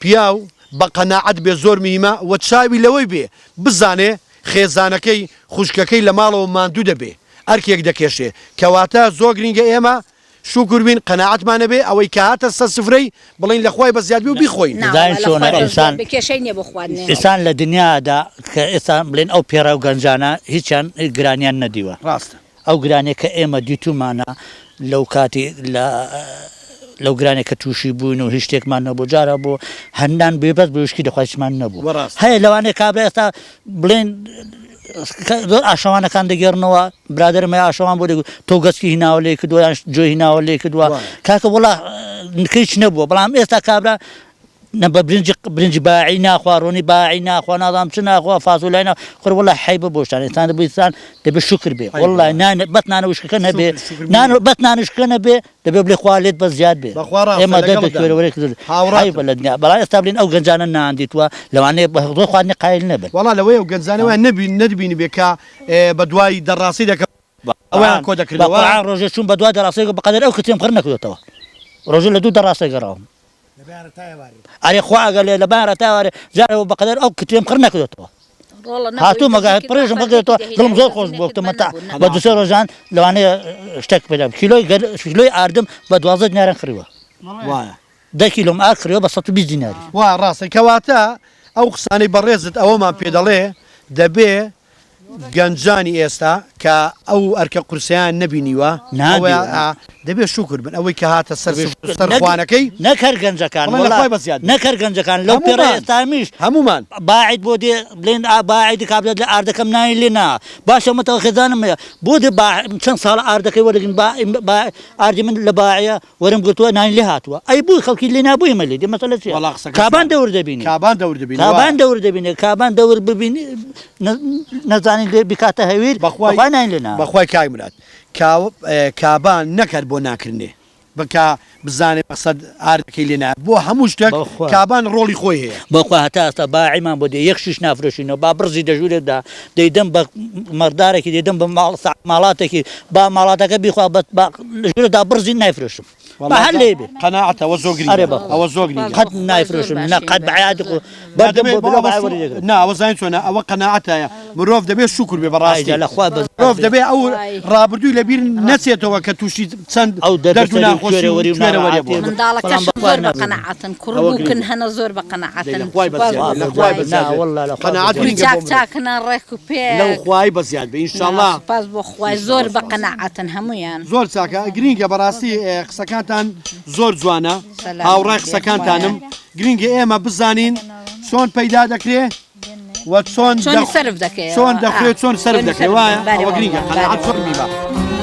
پیاو بە قەناعەت بێ زۆر مهیمە وە چاوی لەوەی بێ بزانێ خێزانەکەی خوشکەکەی لە ماڵەوە ماندوو دەبێ ئەرکێک دەکێشێ کەواتە زۆر گرینگە ئێمە شوکر بین قەناعەتمان هەبێ ئەوەی کە هاتە سەر سفرەی بڵێین لە خوای بەزیاد بێ و بیخۆین. نا زانی وەڵا لە چۆنە خوای ئینسان بەزیاد بێ کێشەی نییە بۆ خواردنێ. ئینسان لە دنیادا کە ئێستا بڵێن ئەو پێڕەو گەنجانە هیچیان گرانیان نەدیوە ڕاستە. ئەو گرانیە کە ئێمە دیتومانە لەو کاتی لە. لەو گرانێک کە تووشی بووین و هیچ شتێکمان نەبوو جارە بۆ هەندان بێ بەس بۆ وشکی دەخوا هیچمان نەبوو هەیە لەوانەیە کابرا ئێستا بڵێن زۆر ئاشەوانەکان دەگێڕنەوە برادەرم هەیە ئاشەوان بۆ دەگوت تۆ گەسکی هیناوە لێ کردووە یان جۆی هیناوە لێ کردووە کاکە وڵا هیچ نەبووە بەڵام ئێستا کابرا نە بە برنج برنج باعی ناخوا ڕۆنی باعی ناخوا نازانم چ ناخوا فازۆلای نا خور وڵا حەیبە بۆ شتان ئینسان دەبێ ئینسان دەبێ شوکر بێ وڵا نان بەس نانە وشکەکە نەبێ نان بەس نان وشکەکە نەبێ دەبێ بڵێ خوا لێت بەس زیاد بێ بەخوا ڕاستە ئێمە دەردە لەگەڵتدام کوێرەوەرێک کرد هاوڕاتم. حەیبە لە دنیا بەڵام ئێستا بڵێن ئەو گەنجانە نەیاندیتووە لەوانەیە بە زۆر خواردنی قایل نەبن. وەڵا لەوەیە ئەو گەنجانە وایان نەبین نەتبینیبێ کە بە دوای دەڕاسی دەکەون ئەوەیان کۆ بە دەکردەوە. قورعان ڕۆژێ چووم بە دوای دەڕاسێک بە قەدەر ئەو کتێم قڕ نەکردۆتەوە ڕۆژێ لە دوو دەڕاسێ گەڕاوم. ئەرێ خوا ئەگەر لێ لە بارە تا وارێ جارەوە بەقەدەر ئەو کتێم قڕ نەکردێتەوە هاتووم ئەگەر پڕێژم بکرێتەوە دڵم زۆر خۆش بوو وتم مەتاع بە دوو سێ ڕۆژان لەوانەیە شتێک پەیدا بکەم. کیلۆی گەر کیلۆی ئاردم بە 12 دینارم کڕیوە وایە 10 کیلۆم ئارد کڕیوە بە 120 دیناری. وا ڕاستە کەواتە ئەو قسانەی بەڕێزت ئەوەمان پێ دەڵێ دەبێ گەنجانی ئێستا کە ئەو ئەرکە قورسەیان نەبینیوە دەبێت شوکر بن ئەوەی کە هاتە سەر سەر خوانەکەی. نەک هەر گەنجەکان وەڵا نەک هەر گەنجەکان لەو پێڕە ئێستامیش هەموومان باعید بۆ دێ بڵێن ئا باعید کابرا لە ئاردەکەم نانی لێ نا باشە مەتەوە خێزانم هەیە بۆ دێ با چەند ساڵە ئاردەکەی وەردەگرن با ئاردی من لە باعیە وەرم گرتووە نانی لێ هاتووە ئەی بۆی خەڵکی لێ نابوو ئێمە لێ دێ مەسەلە چیە وەڵا قسەکەت کابان جوانە. دەور دەبینێ کابان دەور دەبینێ کابان وایە. دەور دەبینێ کابان دەور ببینی نەزانین لێ بکاتە هەویر بەخوای بەخوای نانی لێ نا. بەخوای کاک مراد کا کابان نەک هەر بۆ ناکردنێ بکا بزانێ مەقسەد ئاردەکەی لێ نایە بۆ هەموو شتێک بەخوا. کابان ڕۆڵی خۆی هەیە. بەخوا هەتا ئێستا باعیمان بۆ دێ یەک شیش نافرۆشینەوە با بڕزی دە ژوورێکدا دەیدەم بە مەڕدارێکی دەیدەم بە ماڵ ماڵاتێکی با ماڵاتەکە بیخوا بە با لە ژوورێکدا بڕزی نایفرۆشم با هەر لێی بێ قەناعەتە ئەوە زۆر گرینگە ئەرێ بەخوا ئەوە زۆر گرینگە قەت نایفرۆشم نە قەت بە عیادی خۆ بەردەم بۆ بلۆ بە وەری دەگرم نا ئەوە زانین چۆنە ئەوە قەناعەتە مرۆڤ دەبێ شوکر بێ بەڕاستی ئایجا لە خوا بەس مرۆڤ دەبێ ئەو ڕابردووی لەبیر نەچێتەوە کە تووشی چەند ئەو دەرد و دەردەسەری و ناخۆشی و کوێرەوەری و کوێرەوەریە ناڕەحەتی بووە بەڵام منداڵەکەشم بەخوا زۆر بە نابینم قەناعەتن کوڕ ئەوە بووکن گرینگە هەنە زۆر بە دەی قەناعەتن لە خوای سوپاس بەزیاد بۆ بێ لە خوای خوای بەزیاد نا بێ واللە لە خوا قەناعەت بەزیاد گرینگە چاک بۆ مرۆڤ چاکنە ڕێک و لەو پێک خوای بەزیاد بێ نا ئینشاڵڵا سوپاس بۆ خوای زۆر بە قەناعەتن هەموویان. زۆر چاکە گرینگە بەڕاستی قسەکانتان زۆر جوانە سەلامەت هاوڕای بێ قسەکانتانم خوایە. گرینگە ئێمە بزانین چۆن پەیدا دەکرێ و چۆن چۆنی سەرف دەکەیەوە چۆن دەخورێ چۆن سەرف چۆنی دەکرێ سەرف وایە دەکەی. بەرێ ئەوە گرینگە وەڵڵا، قەناعەت بەرێ زۆر وەڵڵا. مهمە.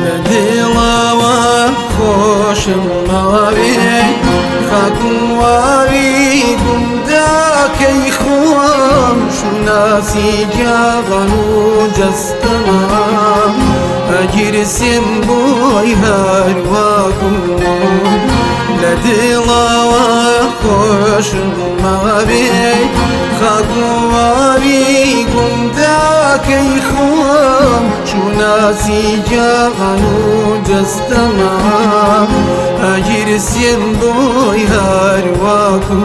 لە دڵەوە خۆشم ماوێ خاک و واوی گوندەکەی خۆم شوناسی گیاڕان و جەستەمە ئەگیرسێم بۆی هەرواکم لە دڵەوە خۆشم ماوێ خاک و واوی گوندەکەی خۆم شوناسی گیاڕان و جەستەمە ئەگیرسێم بۆی هەرواکم.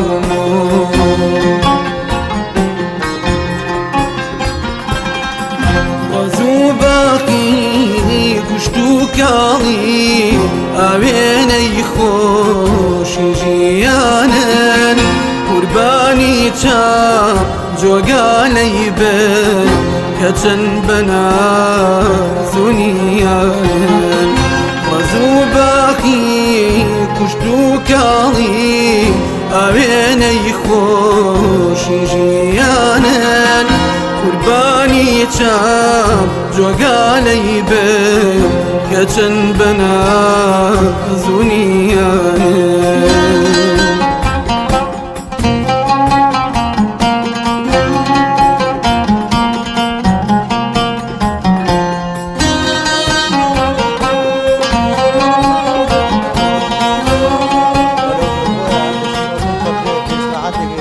ڕەزوو باقی کوشت و کاڵی ئاوێنەی خۆشی ژیانن قوربانی چا جۆگالەی بن کە چەند بەنازونیانن ڕەزوو باقی کوشت و کاڵی ئاوێنەی خۆشی ژیانن قوربانی چاپ جۆگالەی بن کە چەند بەنازونیانن.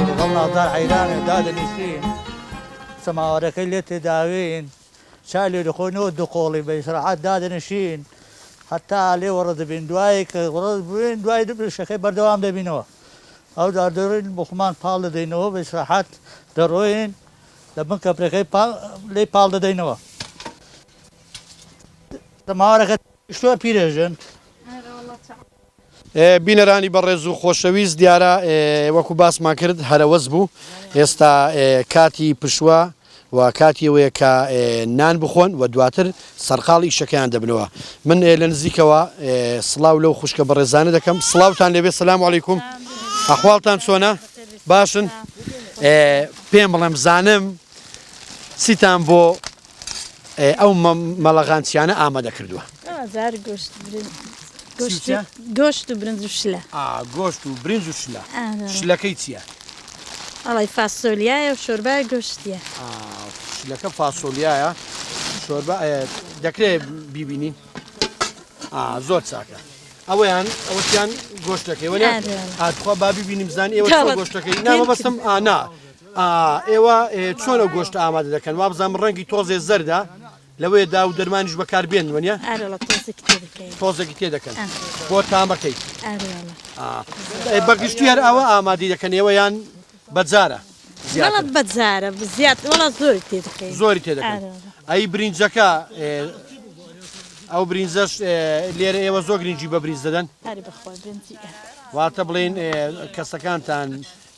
لەگەڵ نازدار حەیرانێ دادەنیشتین سەماوەرەکەی لێ تێداوین چای لێ دەخۆینەوە دوو قۆڵی بە ئیسراحەت دادەنیشین هەتا لێ وەڕە دەبین دوای کە وەڕە بووین دوای شەکەی بەردەوام دەبینەوە ئەو دار دەڕۆین بۆ خۆمان پاڵ دەدەینەوە بە ئیسراحەت دەڕۆین. لە بن کەپرەکەی لێی پاڵ دەدەینەوە. سەماوەرەکە شتۆ پیرێژن. بینەرانی بەڕێز و خۆشەویست دیارە وەکو باسمان کرد هەرەوەز بوو ئێستا کاتی پشووە و کاتی ئەوەیە کە نان بخۆن و دواتر سەرقاڵی ئیشەکەیان دەبنەوە من لە نزیکەوە سڵاو لەو خوشکە بەڕێزانە دەکەم سڵاوتان لێبێ سلام علیکم ئەحواڵتان چۆنە باشن پێم بڵێم زانم چیتان بۆ ئەو مەڵەغانچیانە ئامادە کردووە گۆشت و برنج و شلە گۆشت و برنج و شلە شلەکەی چییە؟ ئەڵی فاسۆلیایە و شۆربای گۆشتیە شلەکە فاسۆلیایە شۆربا دەکرێت بیبینین زۆر چاکە ئەوەیان ئەوەشیان گۆشتەکەی وەنیە ئاتخوا با ببینیم زان ئێوە گۆشتەکەی نامەبەستم ئانا ئێوە چۆن ئەو گۆشتە ئامادە دەکەن وابزانم ڕەنگی تۆزێ زەردە لەوەیە دا و دەرمانیش بەکار بێن وەنیە تۆزێکی تێ دەکەن بۆ تامەکەی بەگشتی هەر ئەوە ئامادەی دەکەن ئێوە یان بەجارە بەجارە زیاد وڵا زۆری تێ دەکەین زۆری تێ دەکەن ئەی برینجەکە ئەو برینجەش لێرە ئێوە زۆر گرنگی بە برینج دەدەن واتە بڵین کەسەکانتان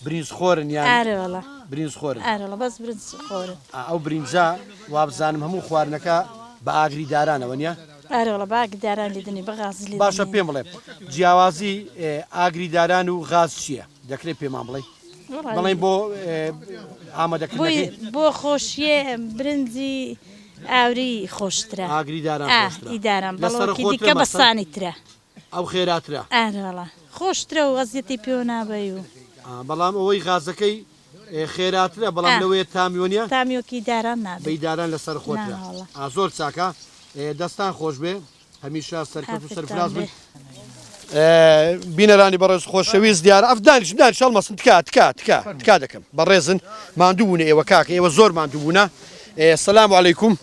برینج خۆرن یان ئارە وەڵا برینج خۆرن؟ ئارە وەڵا بەس برنج خۆرن. ئا ئەو برینجە وابزانم هەموو خواردنەکە بە ئاگری دارانەوە نیە؟ ئارە وەڵا بە ئاگری داران لێدەنێ بە غاز لێدەنێ. باشە پێم بڵێ جیاوازی ئاگری داران و غاز چیە؟ دەکرێ پێمان بڵێی؟ بڵێن بۆ ئامادەکردنەکەی؟ بۆ خۆشیە برنجی ئاوری خۆشترە. ئاگری داران خۆشترە. ئا ئی داران بەڵام کی دیکە بە سانیترە. ئەو خێراترە. ئارەوەڵا خۆشترە و ئەزیەتی پێوە نابەی و. بەڵام ئەوەی غازەکەی خێراترە بەڵام لەوەیە تامیۆ نیە. تامیۆکی داران نابێ. بەی داران لەسەر خۆترە. زۆر چاکە دەستان خۆش بێ هەمیشە سەرکەوت و سەرفراز بن. بینەرانی بەڕێز خۆشەویست دیارە ئەف دانیش دانیش هەڵمەسن تکا تکا تکا تکا دەکەم بەڕێزن ماندوو بوونە ئێوە کاکە ئێوە زۆر ماندوو بوونە سلام علیکم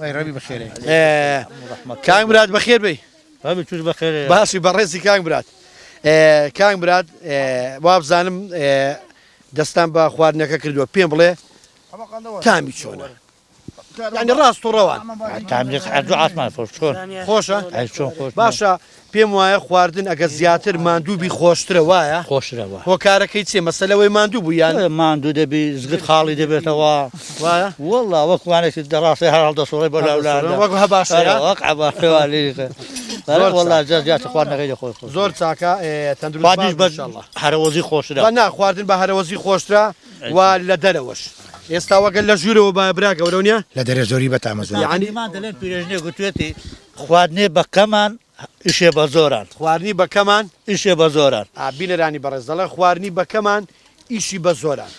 کاک مراد بەخێر بێی. بابی توش بەخێرێ. باسی بەڕێزی کاک براد کاک براد وابزانم دەستان بە خواردنەکە کردووە پێم بڵێ تامی چۆنە یعنی ڕاست و ڕەوان تامی هەردوو ئاسمان خۆش چۆن خۆشە ئەی چۆن خۆش باشە پێم وایە خواردن ئەگە زیاتر ماندوو بی خۆشترە وایە خۆشترە وایە هۆکارەکەی چیە مەسەلەوەی ماندوو بوو یان ماندوو دەبی زگت خاڵی دەبێتەوە وایە وەڵا وەک وانێکی دەڕاستەی هەر هەڵدەسوڕێ بۆ لاولا وەک هەباشەیە وەک عەباشەیە زۆر وەڵا جا زیاتر خواردنەکەی دەخۆی خۆش زۆر چاکە تەندروست خواردنیش باش بە ان شاء الله هەرەوەزی خۆشترە بە نا خواردن بە هەرەوەزی خۆشترە و لە دەرەوەش ئێستا وەگەر لە ژوورەوە بایە برا گەورە نیە لە دەرێ زۆری بەتامە زۆر یعنی یعنی دەلێن پیرێژنێ گوتوێتی خواردنێ بە کەمان ئیشێ بە زۆران. خواردنی بە کەمان. ئیشێ بە زۆران. ئا بینەرانی بەڕێز دەڵێ خواردنی بە کەمان ئیشی بە زۆران.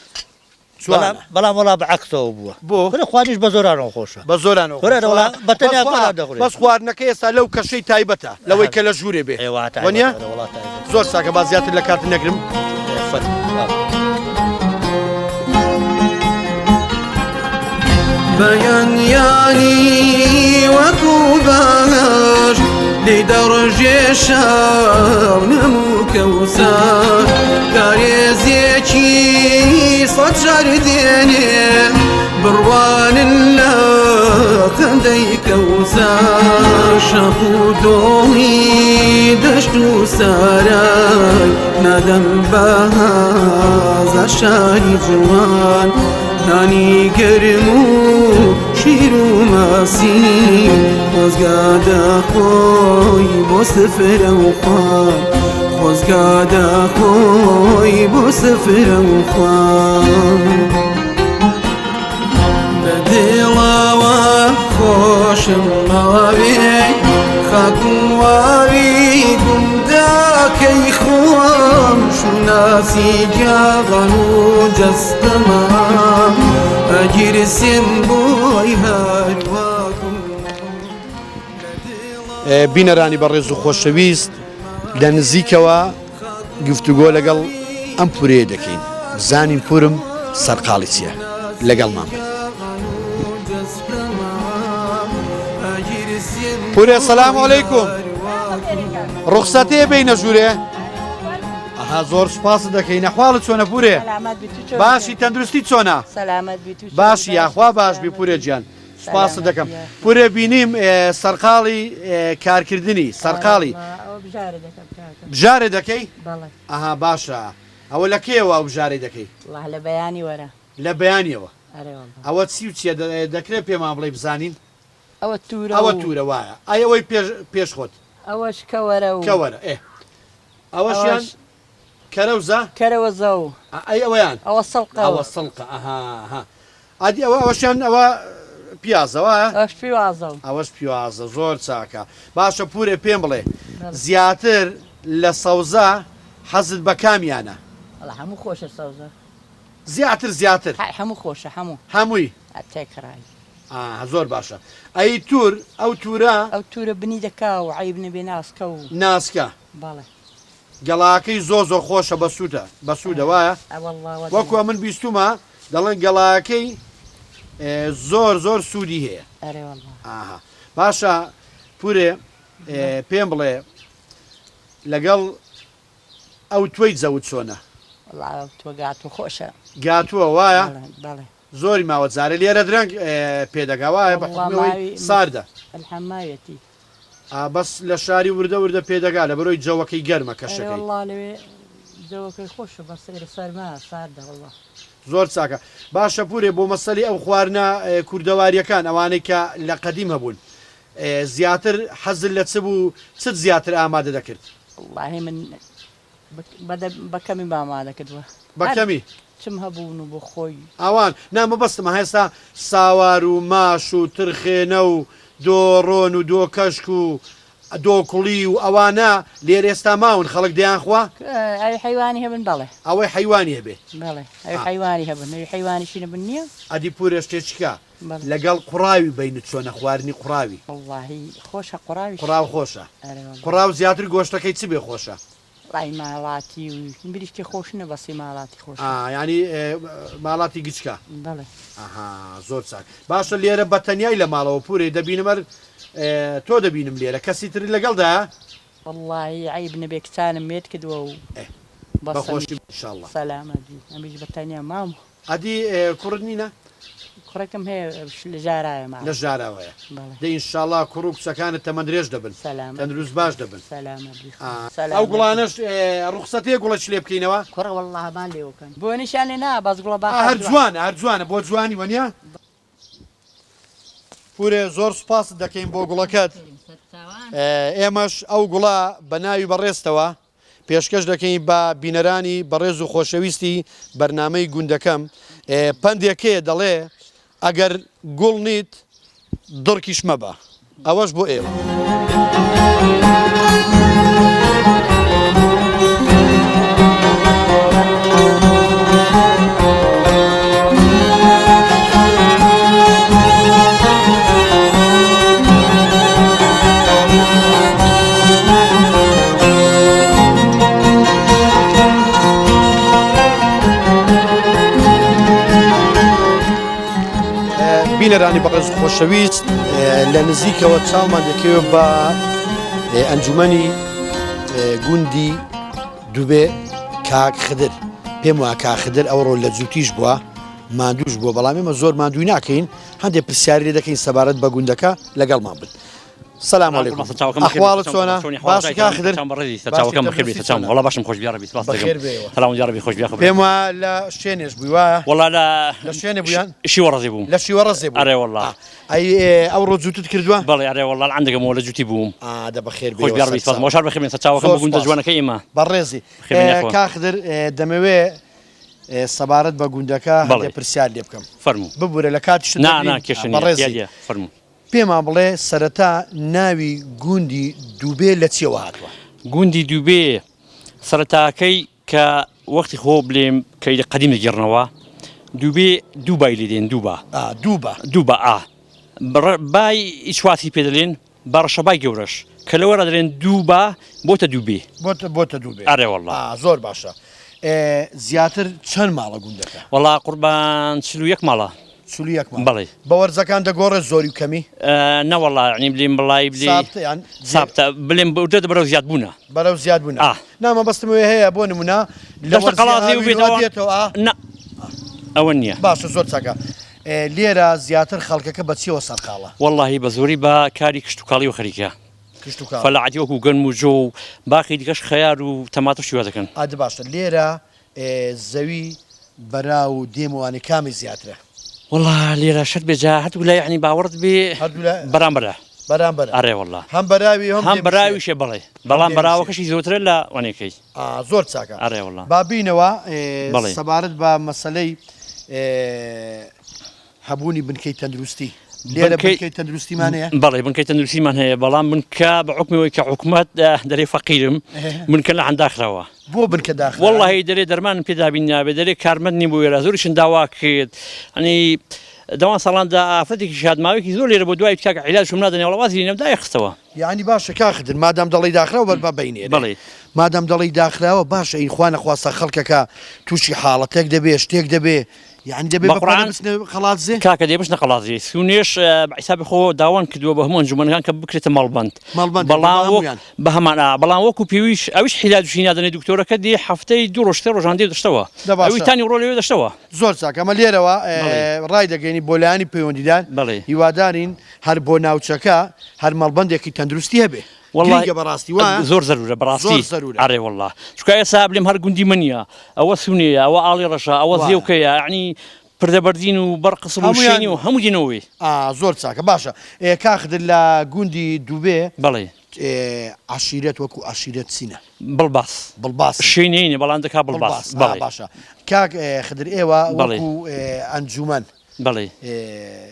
جوانە. بەڵام وەڵا بە عەکسەوە بووە. بۆ؟ کورە خواردنیش بە زۆرانەوە خۆشە. بە زۆرانەوە کورە خۆشە. وەڵا بە تەنیا بەس خۆران دەخورێ. بەس خواردنەکە ئێستا لەو کەشەی تایبەتە لەوەی کە لە ژوورێ بێ. ئێ وا وەنیە؟ تایبەتە وەڵا تایبەتە. زۆر چاکە با زیاتر لە کاتت نەگرم. فەرموو. بەیانیانی وەکو باش لێی دەڕژێ شەونم و کەوسەر کارێزێکی سەد جار دێنێ بڕوانن لە خەندەی کەوسەر شاخ و دۆڵی دەشت و سارای نادەم بە هەزار شاری جوان نانی گەرم و شیر و ماسی خۆزگا دەخۆی بۆ سفرە و خوان خۆزگا دەخۆی بۆ سفرە و خوان بە دڵەوە خۆشم ماوێ خاک و واوی گوندەکەی خۆم شوناسی گیاغان و جەستەمە ئەگیرسێن بۆی هەرواکم. بینەرانی بەڕێز و خۆشەویست لە نزیکەوە گفتوگۆ لەگەڵ ئەم پورەیە دەکەین بزانین پورم سەرقاڵی چییە لەگەڵمان بن. پورێ سەلام عەلەیکوم ڕوخسەتێ بینە ژوورێ. ئەها زۆر سوپاست دەکەین ئەحواڵت چۆنە پورێ؟ سەلامەت بی تو چۆنی باشی تەندروستی چۆنە؟ سەلامەت بی تو چۆنی باشی یاخوا باشی باش بی سەلامەت پورێ بی گیان سوپاست سەلامەت دەکەم بی یاخوا. پورێ بینیم سەرقاڵی کارکردنی ئەرێ سەرقاڵی وەڵا ئەوە بژارێ دەکەم کاکە. بژارێ دەکەی؟ بەڵێ. ئەها باشە ئەوە لە کەیەوە ئەو بژارەی دەکەی؟ وەڵا لە بەیانی وەرە. لە بەیانیەوە. ئەرێ وەڵا. ئەوە چی و چیە دەکرێ پێمان بڵێی بزانین؟ ئەوە تورە ئەوە و. تورە وایە ئەی ئەوەی پێش پێش خۆت؟ ئەوەش کەوەرە و. کەوەرە ئێ ئەوەشیان ئەوەش. کەرەوزە؟ کەرەوەزە و. ئەی ئەوەیان؟ ئەوە سڵقە و. ئەوە سڵقە ئەها ئەها ئەدی ئەوە ئەوەشیان ئەوە پیازە وایە؟ ئەوەش پیوازە و. ئەوەش پیوازە زۆر چاکە باشە پورێ پێم بڵێ بەڵێ. زیاتر لە سەوزە حەزت بە کامیانە؟ وەڵا هەموو خۆشە سەوزە. زیاتر زیاتر. هەر هەموو خۆشە هەموو. هەمووی. تێکڕای. ئا زۆر باشە ئەی تور ئەو تورە. ئەو تورە بنی دەکا و عەیب نەبێ ناسکە و. ناسکە. بەڵێ. گەڵاکەی زۆر زۆر خۆشە بەسوودە بەسوودە وایە؟ ئەوەڵڵا وە وەکو ئەمن بیستومە دەڵێن گەڵاکەی زۆر زۆر سوودی هەیە. ئەرێ وەڵڵا. ئاها باشە پورێ پێم بڵێ لەگەڵ ئەو توەی جەوت چۆنە؟ وەڵا ئەو توە گاتوو خۆشە. گاتووە وایە؟ بەڵێ بەڵێ. زۆری ماوە جارێ لێرە درەنگ پێ دەگا وایە بە وەڵا حوکمی ئەوەی ماوی ساردە. ئەلحەم ماویەتی. ئا بەس لە شاری وردە وردە پێ دەگا لەبەرئەوەی جەوەکەی گەرمە ئەرێ کەشەکەی. وەڵا لەوێ جەوەکەی خۆشە بەس ئێرە سەرما ساردە وەڵا. زۆر چاکە باشە پورێ بۆ مەسەلی ئەو خواردنە کوردەواریەکان ئەوانەی کە لە قەدیم هەبوون زیاتر حەزت لە چ بوو چت زیاتر ئامادە دەکرد؟ وەڵاهی من بە کەمی ئامادە کردوە. بە کەمی؟ چم هەبوون و بۆ خۆی. ئاوان نا مەبەستم هێستا ساوار و ماش و ترخێنە و دۆ ڕۆن و دۆ کەشک و دۆ کوڵی و ئەوانە لێرە ئێستا ماون خەڵک دەیانخوا؟ ئەوی حەیوانی هەبن بەڵێ. ئەوەی حەیوانی هەبێ. بەڵێ ئەوی حەیوانی هەبن ئەوی حەیوانیشی نەبن نییە. ئەدی پورێ شتێکیکە لەگەڵ قوڕاوی بەینت چۆنە خواردنی قوڕاوی؟ وەڵاهی خۆشە قوڕاویش. قوڕاو خۆشە. ئەرێ وەڵا. قوڕاو زیاتر گۆشتەکەی چ بێ خۆشە؟ وەڵاهی ماڵاتی و مریشکی خۆش نیە بەسی ماڵاتی خۆشە. ئا یانی ماڵاتی گچکە. بەڵێ. ئەها زۆر چاک. باشە لێرە بە تەنیای لە ماڵەوە پورێ دەبینم هەر تۆ دەبینم لێرە کەسی ترت لەگەڵدایە؟ وەڵاهی عەیب نەبێ کچانم مێرد کردوە و بەسە بەخۆشی ان شاء اللە. سەلامەت بی ئەمیش بە تەنیا مام. ئەدی کوڕت نینە؟ کوڕێکم هەیە لە ژاراوێ ماوە. لە ژاراوەیە. بەڵێ. دەی ئینشاڵا کوڕ و کچەکانت تەمەن درێژ دەبن. سەلامەت تەندروست باش دەبن. سەلامەت بی ئا سەلامەت ئەو بی. گوڵانەش ڕوخسەتەیە گوڵەکی لێ بکەینەوە؟ کوڕە وەڵڵا هەمان لێوە کەن. بۆنیشیان لێ نا بەس گوڵە ئا باخە هەر جوان. جوانە هەر جوانە بۆ جوانی وەنیە؟ پورێ زۆر سوپاست دەکەین بۆ گوڵەکەت. ئێمەش ئەو گوڵە بە ناوی بەڕێزتەوە پێشکەش دەکەین بە بینەرانی بەڕێز و خۆشەویستی بەرنامەی گوندەکەم پەندێک هەیە دەڵێ ئەگەر گوڵ نیت دڕکیش مەبە ئەوەش بۆ ئێوە. بینەرانی بەڕێز خۆشەویست لە نزیکەوە چاومان دەکەوێت بە ئەنجومەنی گوندی دوبێ کاک خدر پێم وایە کاک خدر ئەوڕۆ لە جووتیش بووە ماندووش بووە بەڵام ئێمە زۆر ماندووی ناکەین هەندێک پرسیاری لێ دەکەین سەبارەت بە گوندەکە لەگەڵمان بن. سلام علیکم ئەحواڵت چۆنە باشی کاک خدر باشی تەندروستی چۆنە وەڵا باشم خۆش بی یاڕەبی سپاس دەکەم بەخێر بێیەوە سلام یاڕەبی خۆش بی یاخوا پێم وایە لە شوێنێش بووی وایە وەڵا لە لە شوێنێ بوویان شیوەڕەزێ بووم لە شیوەڕەزێ بووی ئەرێ وەڵا ئا ئەی ئەوڕۆ جووتت کردووە بەڵێ ئەرێ وەڵا عەندەکەمەوە لە جووتی بووم ئا دە بەخێر خۆش بێیەوە بی یاڕەبی سپاس سەرچاو مۆشار بەخێر بێن سەرچاوەکەم زۆر بۆ گوندە سپاس جوانەکەی ئێمە بەڕێزی بەخێر بێن یاخوا کاک خدر دەمەوێ سەبارەت بە گوندەکە بەڵێ هەندێ پرسیار لێ بکەم فەرموو ببورە لە کاتیشت نا دەگرین نا کێشە نییە یا بەڕێزی دیە فەرموو پێمان بڵێ سەرەتا ناوی گوندی دووبێ لە چیەوە هاتووە؟ گوندی دووبێ سەرەتاکەی کە وەختی خۆ بلێم کە لە قەدیم دەگێڕنەوە دووبێ دوو بای لێ دێن دوو با. ئا دوو با. دوو با ئا بای ئیچواتی پێ دەلێن بە ڕەشەبای گەورەش کە لەوەرا دەلێن دوو با بۆتە دووبێ. بۆتە بۆتە دووبێ. ئەرێ وەڵا. ئا زۆر باشە. زیاتر چەند ماڵە گوندەکە؟ وەڵا قوربان 41 ماڵە. 41 مانگ. بەڵێ. بە وەرزەکان دەگۆڕێت زۆری و کەمی؟ نەوەڵا یەعنی بلێم بڵای بلێ سابتە یان سابتە بلێم بەوجە بەرەو زیاد بوونە. بەرەو زیاد بوونە. ئا. نا مەبەستم ئەوەیە هەیە بۆ نموونە لە دەشتە وەرزی قەڵازێ و هاوینەوە بێتەوە دێتەوە ئا؟ نا ئەوە نییە. باشە زۆر چاکە. لێرە زیاتر خەڵکەکە بە چیەوە سەرقاڵە؟ وەڵاهی بە زۆری بە کاری کشتوکاڵیەوە خەریکە. کشتوکاڵ. فەلاحەتی وەکوو گەنم و جۆ و باقی دیکەش خەیار و تەماتە و شتی وا دەکەن. ئا دە باشە لێرە زەوی بەراو و دێم و ئەوانەی کامی زیاترە؟ وەڵا لێرە شەرت بێ جا هەردوو لا یەعنی باوەڕت بێ هەردوو لا بەرامبەرە. بەرامبەرە. ئەرێ وەڵا. هەم بەراوی هەم هەم دێمیشێ. بەراویشێ بەڵێ بەڵام دێمیشێ. بەراوەکەشی زۆرترە لە وەنێکەی. ئا زۆر چاکە. ئەرێ وەڵا. با بینەوە بەڵێ. سەبارەت بە مەسەلەی هەبوونی بنکەی تەندروستی لێرە بنکەی تەندروستیمان هەیە؟ بەڵێ بنکەی تەندروستیمان هەیە بەڵام بنکە بە حوکمی ئەوەی کە حکومەت دەرێ فەقیرم بنکە لە عەن داخراوە. بۆ بنکە داخراوە؟ وەڵڵاهی دەرێ دەرمانم پێ دابین نابێ دەرێ کارمەند نیم بۆ وێرا زۆریشم داوا کرد ئەنی دەوان ساڵاندا ئافرەتێکیش هات ماوەیەکی زۆر لێرە بۆ دوای کاکە عیلاجشم نادەنێ وەڵا وازی لێ نەم دایخستەوە. یەعنی باشە کاک خدر مادام دەڵێی داخراوە بەر با بینێرێ بەڵێ. مادام دەڵێی داخراوە باشە ئی خوا نەخواستە خەڵکەکە تووشی حاڵەتێک دەبێ شتێک دەبێ یانی دەبێ بە بەقورعان پەلە بچنە قەڵادزێ؟ کاکە دەی بچنە قەڵادزێ سونێش بە حیسابی خۆ داوان کردووە بە هەموو ئەنجومەنەکان کە بکرێتە مەڵبەند مەڵبەند بە بەڵام وەک هەموویان بە هەمان ئا بەڵام وەکو پێویش ئەویش حیلاجشی نادەنێ دکتۆرەکە دێ هەفتەی دوو ڕۆژ سێ ڕۆژان دێ دەشتەوە دە ئەوی باشە تا نیوڕۆ لەوێ دەشتەوە. زۆر چاکە ئەمە لێرەوە بەڵێ. ڕای دەگەینی بۆ لایەنی پەیوەندیدار بەڵێ. هیوادارین هەر بۆ ناوچەکە هەر مەڵبەندێکی تەندروستی هەبێ وەڵا گرینگە بەڕاستی وایە؟ زۆر زەرورە بەڕاستی زۆر زەرورە. ئەرێ وەڵا چونکە ئێستا بلێم هەر گوندی من نیە ئەوە سونێیە ئەوە ئاڵی ڕەشە ئەوە وایە. زێوکەیە یەعنی پردە بەردین و بەر قسڵ و هەموویان شێنی و هەموو دێنەوە وێ. ئا زۆر چاکە باشە ئێ کاک خدر لە گوندی دوبێ بەڵێ. ئێ عەشیرەت وەکوو عەشیرەت چینە؟ بڵباس. بڵباسن. شێنیی بەڵام دەکا بڵباس. بڵباس ئا بەڵێ. باشە کاک خدر ئێوە بەڵێ. وەکوو ئێ ئەنجومەن بەڵێ.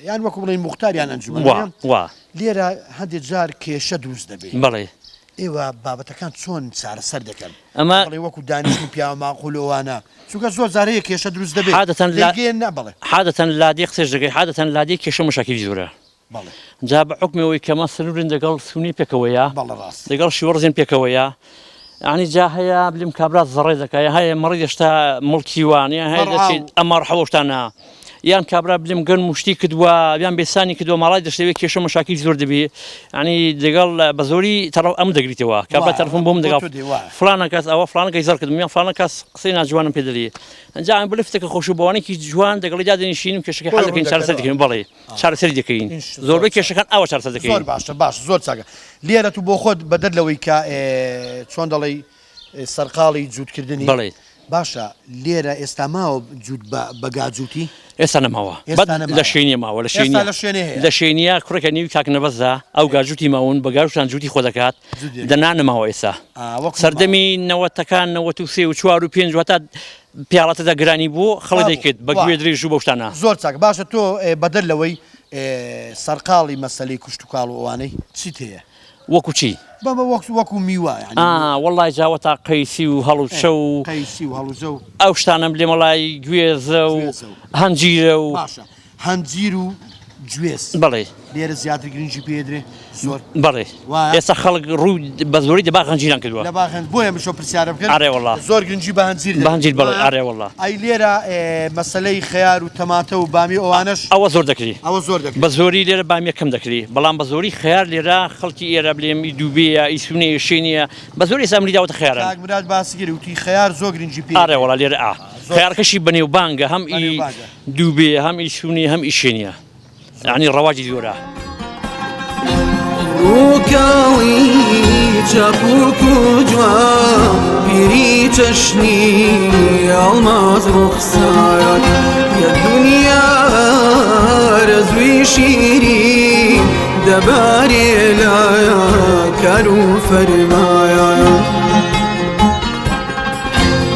یان وەکو بڵێین موختار یان ئەنجومەن وا وا. لێرە هەندێ جار کێشە دروست دەبێ. بەڵێ. ئێوە بابەتەکان چۆن چارەسەر دەکەن؟ ئەمە. بڵێ وەکو دانیشتنی پیاوە ماقول و ئەوانە چونکە زۆر جار هەیە کێشە دروست دەبێ. عادەتەن لا دەیگەیەننە بەڵێ. عادەتەن لادێ قسەش دەکەی عادەتەن لادێ کێشە و مەشاکیلی زۆرە. بەڵێ. جا بە حوکمی ئەوەی کە مە سنوورن دەگەڵ سونی پێکەوەیە بەڵێ ڕاست. دەگەڵ شیوەڕزێن پێکەوەیە یانی جا هەیە بلیم کابرا زەڕێ دەکا یا هەیە مەڕی دەشتا مڵکی وان یان هەیە مەڕ دەچێت ئاو. ئەم مەڕحەوە شتانە یان کابرا بلیم گەنم و شتی کردووە یان بێسانی کردووە ماڵای دەشتەوێ کێشە مەشاکیل زۆر دەبی یانی دەگەڵ بە زۆری تەڕەف ئەم دەگریتەوە کابرا وایە تەلەفۆن بۆم بۆ دەگا تۆ دێ وایە. فلانە کەس ئەوە فلانە کەس زەڕ کردم یان فلانە کەس قسەی ناجوانم پێ دەلی ئەنجا ئەم بلفتەکە خۆش و بەوانێکی جوان دەگەڵی دادەنیشین و کێشەکەی بۆی حەل ڕوون دەکەین چارەسەر دەکەنەوە. دەکەین بەڵێ چارەسەری دەکەین زۆربەی کێشەکان ئاوا چارەسەر دەکەین. زۆر باشە باش زۆر چاکە لێرە تو بۆ خۆت بەدەر لەوەی کە چۆن دەڵێی سەرقاڵی جووتکردنی بەڵێ باشە لێرە ئێستا ماوە جووت بە گا جووتی؟ ئێستا نەماوە ئێستا نەماوە لە شوێنیە ماوە لە ئێستا لە شوێنێ هەیە لە شوێنیە کوڕێکە نێوی کاک نەبەزە ئەو گاجووتی ماون بە گاجووتان جووتی خۆ دەکات دەنا نەماوە ئێستا سەردەمی نەوەتەکان 93 و چوار و پێنج وتا پیاڵەتەدا گرانی بوو خەڵک دەیکرد بە گوێ درێژ و بەو شتانە. زۆر چاک باشە تۆ بەدەر لەوەی سەرقاڵی مەسەلەی کوشتوکاڵ و ئەوانەی چیت هەیە؟ وەکو چی؟ بەمە وەک وەکو میوە یانی. ئا وەڵای جا وەتا قەیسی و هەڵوچە و. قەیسی و هەڵوچە و. ئەو شتانەم لێ مەڵای گوێزە و هەنجیرە و. باشە هەنجیر و گوێز. بەڵێ. لێرە زیاتر گرنگی پێ دەدرێ زۆر. بەڵێ. وایە؟ ئێستا خەڵک ڕووی بە زۆری دە باخ هەنجیران کردووە. لە باخ هەنج بۆیە من شۆ پرسیارم کرد. ئەرێ وەڵا. زۆر گرنگی بە هەنجیر بە هەنجیر بەڵێ ئەرێ وەڵا. ئەی لێرە مەسەلەی خەیار و تەماتە و بامیە ئەوانەش؟ ئەوە زۆر دەکری. ئەوە زۆر دەکری. بە زۆری لێرە بامیە کەم دەکری بەڵام بە زۆری خەیار لێرە خەڵکی ئێرە بلێم ئی دووبێیە ئی سونێیە شێنیە بە زۆری ئێستا ئەمری داوەتە خەیاران. کاک مراد باسی کرد وتی خەیار زۆر گرنگی پێ ئەرێ وەڵا لێرە ئا خەیارەکەشی بەنێوبانگە هەم ئی بەنێوبانگە. دووبێیە هەم ئی سونێیە هەم ئی شێنیە. یەعنی ڕەواجی زۆرە. ڕووکاڵی چەپوک و جوان پیری چەشنی ئەڵماس ڕوخسارت یە دنیا رەزوی شیری دەبارێ لە کار و فەرمایە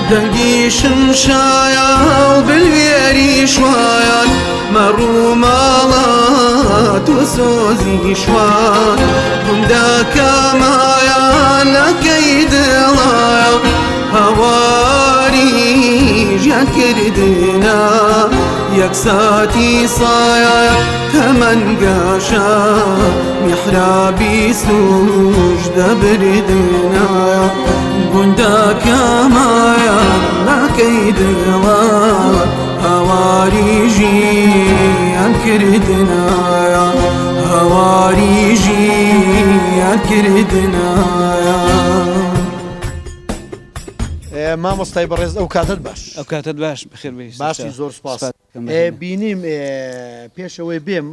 دەنگی شمشایە و بلوێری شوایان مەڕ و ماڵات و سۆزی شوان گوندەکەمایان لەکەی دڵایە هاواری ژیان کردنە یەک ساتی سایە تەمەن گەشە میحرابی سوژدە بردنە گوندەکەمایان لەکەی دڵە هاواری ژیان. کردنا هاواری ژیان کردنا. مامۆستای بەڕێز ئەو کاتت باش. ئەو کاتت باش بەخێر بێی. باشی زۆر سپاس. بینیم پێش ئەوەی بێم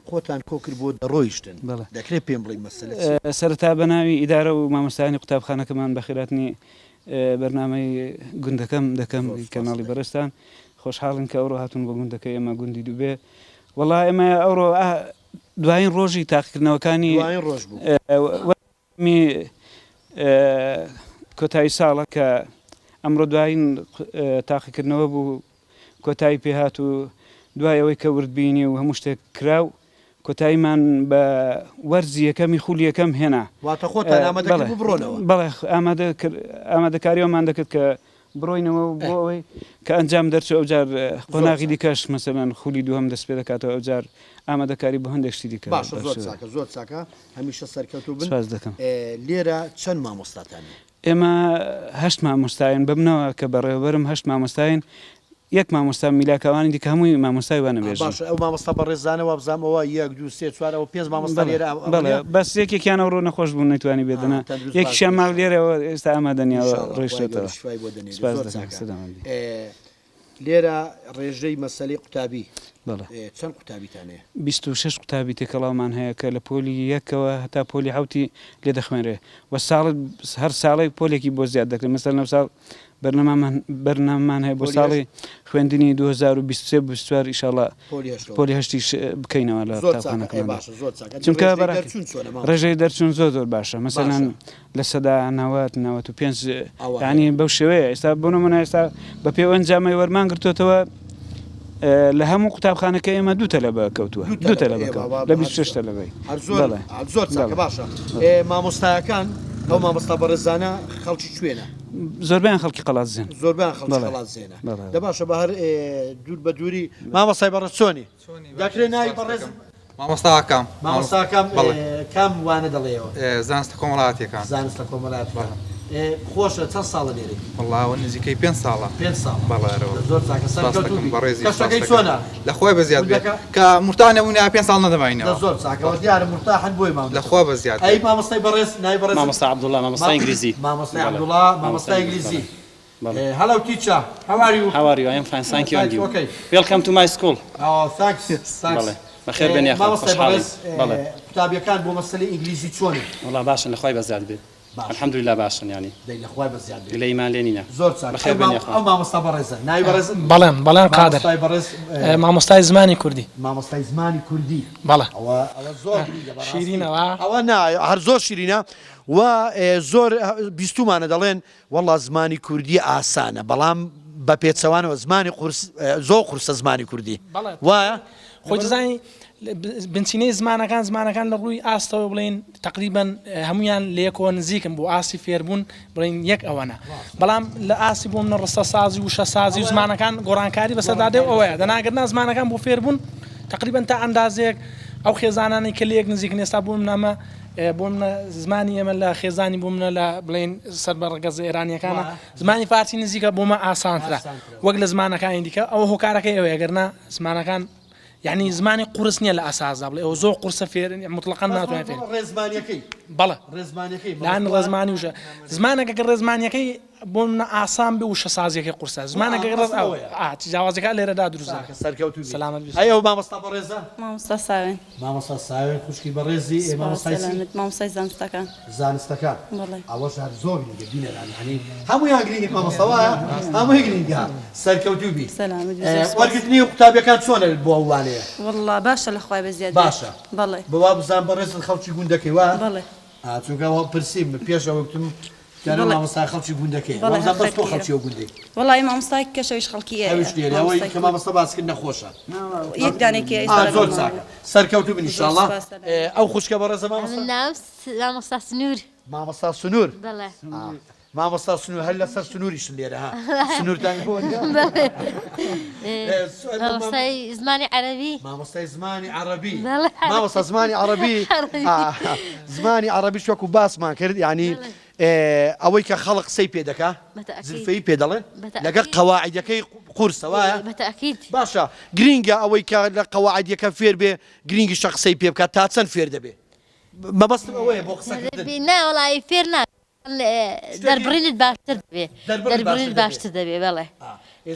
خۆتان کۆکرد بۆ دەڕۆیشتن دەکرێت پێم بڵێی مەسەلە چیە؟ سەرەتا بە ناوی ئیدارە و مامۆستایانی قوتابخانەکەمان بەخێرهاتنی بەرنامەی گوندەکەم دەکەم کەناڵی بەڕێزتان خۆشحاڵین کە ئەوڕۆ هاتوون بۆ گوندەکەی ئێمە گوندی دوبێ وەڵا ئێمە ئەوڕۆ دوایین ڕۆژی تاقیکردنەوەکانی دوایین ڕۆژ بوو. وەرزی کۆتایی ساڵە کە ئەمڕۆ دوایین تاقیکردنەوە بوو کۆتایی پێهات و دوای ئەوەی کە وردبینی و هەموو شتێک کرا و کۆتاییمان بە وەرزی یەکەمی خولی یەکەم هێنا. واتە خۆتان ئامادە کرد بوو بڕۆنەوە؟ بەڵێ ئامادەکاری ئەومان دەکرد کە بڕۆینەوە و بۆ ئەوەی کە ئەنجام دەرچوو ئەوجار قۆناغی دیکەش مەسەلەن خولی دووەم دەست پێ دەکاتەوە ئەوجار ئامادەکاری بۆ هەندێک شتی دیکە باشە زۆر چاکە زۆر چاکە هەمیشە سەرکەوتوو بن. سپاس دەکەم. لێرە چەند مامۆستاتان هەیە؟ ئێمە هەشت مامۆستاین بەمنەوە کە بەڕێوەبەرم هەشت مامۆستاین یەک مامۆستا میلاک ئەوانی دیکە هەمووی مامۆستای وانەبێژن. باشە ئەو مامۆستا بەڕێزانە وابزانم ئەوە یەک دوو سێ چوار ئەوە پێنج مامۆستا بەڵێ لێرە ئەوە بەڵێ نیە؟ بەس یەکێکیان ئەوڕۆ نەخۆش بوو نەیتوانی بێت دەنا تەندروست باش یەکیشیان بێ ماڵ لێرەوە ئێستا ئامادە نیە ان ئەوە شاء اللە خوای ڕۆیشتۆتەوە گەورە شیفای بۆ دەنێرێ سپاس زۆر دەکەم چاکە سەلامەت بی. لێرە ڕێژەی مەسەلەی قوتابی بەڵێ. چەند قوتابیتان هەیە؟ 26 قوتابی تێکەڵاومان هەیە کە لە پۆلی یەکەوە هەتا پۆلی حەوتی لێ دەخوێنرێ و ساڵ هەر ساڵێک پۆلێکی بۆ زیاد دەکرێت مەسەلەن ئەمساڵ بەرنامەمان بەرنامەمان هەیە بۆ ساڵی خوێندنی 2023 24 ئیشاڵا پۆلی هەشتیش بکەینەوە لە قوتابخانەکەماندا چونکە ڕێژەی دەرچوون زۆر زۆر باشە مەسەلەن 90% 95 یعنی بەو شێوەیە ئێستا بۆ نمونە ئێستا بە پێ ئەنجامەی وەرمان گرتوتەوە لە هەموو قوتابخانەکە ئێمە دوو تەلەبە کەوتووە دوو تەلەبە لە 26 تەلەبەی زۆر چاکە باشە مامۆستایەکان ئەو مامۆستا بەڕێزانە خەڵکی کوێنە؟ زۆربەیان خەڵکی قەڵادزێن. زۆربەیان خەڵکی قەڵادزێنە. دە باشە بە هەر دوور بە دووری مامۆستای بەڕێز چۆنی؟ دەکرێ ناوی بەڕێز مامۆستا ئاکام. مامۆستا ئاکام کام وانە دەڵێیەوە؟ زانستە کۆمەڵایەتیەکان. زانستە کۆمەڵایەتیەکان. خۆشە چەند ساڵە لێرەی؟ وەڵا ئەوە نزیکەی پێنج ساڵە. پێنج ساڵە. بەڵێ ئەرێ. زۆر چاکە سەرکەوتوو بی. بەڕێزی کەشەکەی چۆنە؟ لە خوای بەزیاد بێت. کە مورتاح نەبووینایە پێنج ساڵ نەدەماینەوە. دە زۆر چاکە وە دیارە مورتاحن بۆی ماونەتەوە. لە خوا بەزیاد بێت. ئەی مامۆستای بەڕێز ناوی بەڕێزت؟ مامۆستا عەبدوڵا مامۆستای ئینگلیزی. مامۆستای عەبدوڵا مامۆستای ئینگلیزی. Hello teacher how are you? How are you? I am fine thank you and you? Okay. Welcome to my school. Oh thanks thanks. بەڵێ بەخێر بێن یاخوا مامۆستای خۆشحاڵین. بەڕێز بەڵێ. قوتابیەکان بۆ مەسەلەی ئینگلیزی چۆنن؟ وەڵا باشن لە خوای بەزیاد بێت. باشە. الحمدللە باشن یانی. دەی لە خوای بەزیاد بێت. گلەییمان لێ نینە. زۆر چاک. بەخێر بێن یاخوا. ئەو مامۆستا بەڕێزە ناوی بەڕێزت؟ بەڵێم بەڵێم قادر. مامۆستای بەڕێز مامۆستای زمانی کوردی. مامۆستای زمانی کوردی. بەڵێ. ئەوە ئەوە زۆر گرینگە بەڕاستی. شیرینە وا؟ ئەوە نا هەر زۆر شیرینە و زۆر بیستوومانە دەڵێن وەڵا زمانی کوردی ئاسانە بەڵام بە پێچەوانەوە زمانی قورس زۆر قورسە زمانی کوردی بەڵێ وایە؟ خۆی دەزانی بنچینەی زمانەکان زمانەکان لە ڕووی ئاستەوە بڵێین تقریبا هەمویان لە یەکەوە نزیکن بۆ ئاستی فێربوون بڵێن یەک ئەوەنە بەڵام لە ئاستی بۆ منە ڕستە سازی وشە سازی و زمانەکان گۆڕانکاری بەسەردا دێ و ئەوەیە دەناگرنا زمانەکان بۆ فێربوون تقریبا تا ئەندازەیەک ئەو خێزانانەی کە لە یەک نزیکن ئێستا بۆ منامە بۆ منە زمانی ئێمە لە خێزانی بۆ منە لە بڵێن سەر بە ڕەگەزە ئێرانیەکانە زمانی فارسی نزیکە بۆمە ئاسانترە وەک لە زمانەکانی دیکە ئەوە هۆکارەکەی ئەوەیە گەرنا زمانەکان یعنی زمانی قورس نییە لە ئەساسدا بڵێ ئەوە زۆر قورسە فێر مطلقاً ناتوانێت فێر ڕێزمانیەکەی بەڵێ ڕێزمانیەکەی لان ڕێزمانی وشە زمانەکە کە ڕێزمانیەکەی بۆ منە ئاسان بێ وشە سازیەکەی قورسە زمانەکە ڕێز ئەوەیە ئا جیاوازەکە لێرەدا دروست دەبێت سەرکەوتوو بی سەلامەت بی ئەی ئەو مامۆستا بەڕێزە مامۆستا ساوێن. مامۆستا ساوێن خوشکی بەڕێزی ئێ سپاس مامۆستای چی؟ سەلامەت مامۆستای زانستەکان. زانستەکان بەڵێ. ئەوەش هەر زۆر گرینگە بینەران یانی هەموویان گرینگن مامۆستا وایە هەمووی گرینگە سەرکەوتوو بی سەلامەت بی زۆر سپاس. وەرگرتنی قوتابیەکان چۆنە بۆ ئەو وانەیە؟ وەڵڵا باشە لە خوای بەزیاد بێت باشە بەڵێ. بە وابزانم بەڕێزت خەڵکی گوندەکەی وایە؟ بەڵێ. ئا چونکە ئەوە پرسیم پێش ئەوە گوتم دیارە بەڵێ. مامۆستا خەڵکی گوندەکەیە بەڵێ وابزانم هەر بەس تۆ خەڵکی خەڵکی ئەو گوندەی. وەڵایی مامۆستای کەش ئەویش خەڵکی ئێرەیە ئەویش لێرەیە ئەوەی مامۆستای کە کورد. مامۆستا باس کرد نەخۆشە. یەک دانەی ئێستا ئا زۆر لەگەڵمان چاکە بوو. سەرکەوتوو بن زۆر ئیشاڵڵا. سپاس سەلامەت. ئەو خوشکە بەڕێزە مامۆستا؟ من ناوم مامۆستا سنوور. مامۆستا سنوور؟ بەڵێ. ئا مامۆستا سنوور هەر لەسەر سنووریشن لێرە ها سنوورتان بۆ نییە؟ بەڵێ. مامۆستای زمانی عەرەبی. مامۆستای زمانی عەڕەبی. بەڵێ. مامۆستا زمانی عەڕەبی عەڕەبی. زمانی عەڕەبیش وەکوو باسمان کرد یانی بەڵێ. ئەوەی کە خەڵک قسەی پێ دەکا زلفەیی پێ دەڵێن لەگەڵ قەواعیدەکەی قورسە وایە؟ باشە گرینگە ئەوەی کە لە قەواعیدەکە فێر بێ گرینگیشە قسەی پێ بکات تا چەند فێر دەبێ مەبەستم ئەوەیە بۆ قسەکردن. نا وەڵایی فێر نابێ دەربڕینت باشتر دەبێ دەربڕینت باشتر دەبێ بەڵێ.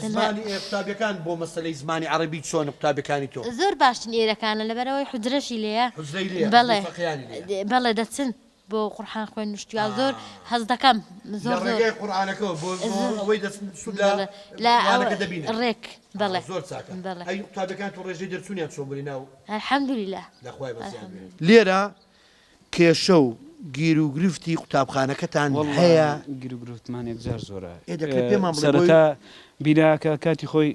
زمانی قوتابیەکان بۆ مەسەلەی زمانی عەڕەبی چۆن قوتابیەکانی تۆ؟ زۆر باشن ئێرەکانە لەبەرئەوەی حوجرەشی لێیە بەڵێ بەڵێ دەچن. بۆ قورحان خوێن نوشتوە زۆر هەز دەکەم زۆر زۆر لە ڕێگای قورئانەکەوە بۆ ئەوەی دەچن سوود لە لە وانەکە دەبینن ڕێک بەڵێ زۆر چاکە بەڵێ ئەی قوتابیەکان تو ڕێژەی دەرچوونیان چۆن بوو لەناو الحمدللە لە خوای بەزیاد بێ لێرە کێشە و گیروگرفتی قوتابخانەکەتان هەیە؟ وەڵڵا گیروگرفتمان یەکجار زۆرە ئێ دەکرێ پێمان بڵێ بۆی سەرەتا بیناکە کاتی خۆی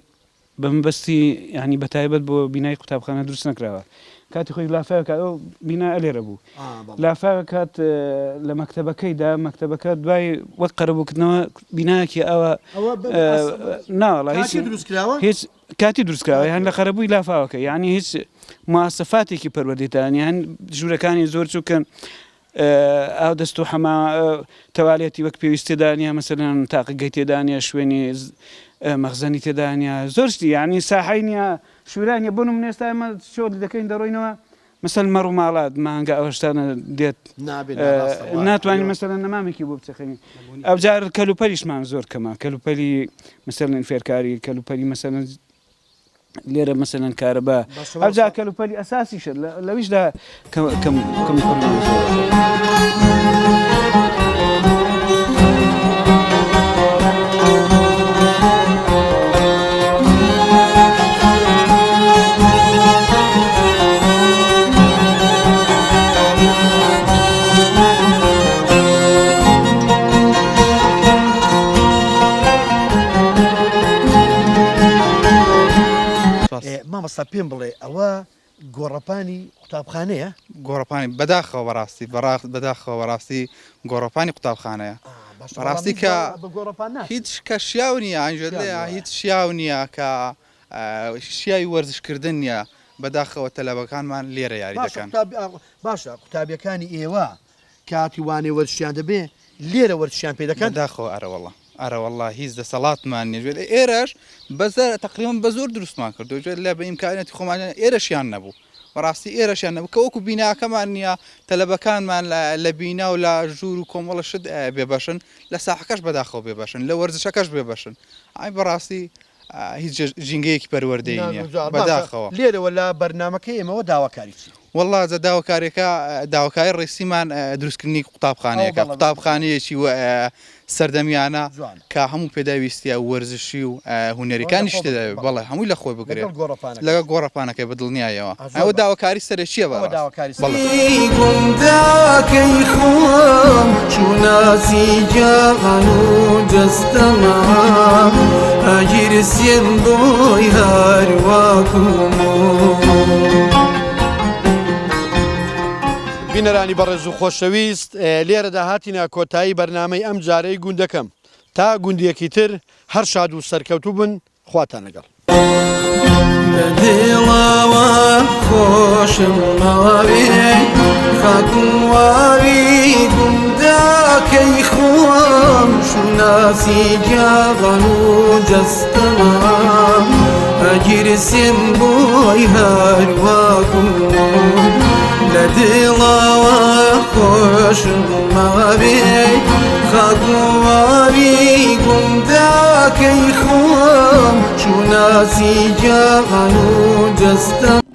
بە مەبەستی یانی بە تایبەت بۆ بینای قوتابخانە دروست نەکراوە کاتی خۆی لافاوێک هات ئەو بینا ئەلێرە بوو لافاوێک هات لە مەکتەبەکەیدا مەکتەبەکە دوای وەک قەرەبووکردنەوە بینایەکی ئاوا ناوەڵا هیچ هیچ کاتی دروستکراوە یان لە قەرەبووی لافاوەکە یعنی هیچ مواسەفاتێکی پەروەردەیتان یان ژوورەکانی زۆر چووکن ئاو دەست و حەما تەوالێتی وەک پێویست تێدا نیە مەسەلەن تاقیگەی تێدا نیە شوێنی مەخزەنی تێدا نیە زۆر شتی یعنی ساحەی نیە شورا نیە بۆ نمونە ئێستا ئێمە چۆل دەکەین دەڕۆینەوە مەسەل مەڕ و ماڵات مانگا ئەوە شتانە دێت ناتوانین مەسەلەن نەمامێکی بۆ بچەخێنین ئەوجار کەلوپەلیشمان زۆر کەمە کەلوپەلی مەسەلەن فێرکاری کەلوپەلی مەسەلەن لێرە مەسەلەن کارەبا ئەوجا کەلوپەلی ئەساسیشە لەویشدا کەم کەم کوڕمان زۆرە. مامۆستا پێم بڵێ ئەوە گۆڕەپانی قوتابخانەیە؟ گۆڕەپانی بەداخەوە بەڕاستی بەڕاست بەداخەوە بەڕاستی گۆڕەپانی قوتابخانەیە بەڕاستی کە هیچ کە شیاو نییە ئەنجێت لێ هیچ شیاو نییە کە شیاوی وەرزشکردن نییە بەداخەوە تەلەبەکانمان لێرە یاری دەکەن. باشە قوتابیەکانی ئێوە کاتی وانەی وەرزشیان دەبێ لێرە وەرزشیان پێ دەکەن؟ بەداخەوە ئەرەوەڵا ئەرەوەڵا هیچ دەسەڵاتمان نیە جوێ ئێرەش بەزەر تقریبا بە زۆر دروستمان کردو جوێ لە بە ئیمکانیەتی خۆمان ئێرەشیان نەبوو بەڕاستی ئێرەشیان نەبوو کە وەکو بیناکەمان نییە تەلەبەکانمان لە بینا و لە ژوور و کۆمەڵە شت بێبەشن لە ساحەکەش بەداخەوە بێبەشن لە وەرزشەکەش بێبەشن ئای بەڕاستی هیچ ژینگەیەکی پەروەردەیی نیە بەداخەوە. لێرەوە لە بەرنامەکەی ئێمەوە داواکاری چیە؟ وەڵا جا داواکاریەکە داواکاری ڕیسیمان دروستکردنی قوتابخانەیەکە قوتابخانەیەکی سەردەمیانە کە هەموو پێداویستیە وەرزشی و هونەریەکانیش تێدا بێت بەڵێ هەمووی لە خۆی بگرێت لەگەڵ گۆڕەپانەکەی بە دڵنیایەوە ئەوە داواکاری سەرەکیە بەڕاست بەڵێ. گوندەکەی خۆم شوناسی گیان و جەستەمە ئەگیرسێم بۆی هەر وەکوو بینەرانی بەڕێز و خۆشەویست لێرەدا هاتینە کۆتایی بەرنامەی ئەم جارەی گوندەکەم تا گوندێکی تر هەر شاد و سەرکەوتوو بن خواتان لەگەڵ. لە دڵەوە خۆشم ناوێ خاک و واوی گوندەکەی خۆم شوناسی گیان و جەستەمە ئەگیرسێم بۆی هەر وەکوو لە دڵەوە خۆشم ماوێ خاک و واوی گوندەکەی خۆم شوناسی گیان و جەستەم.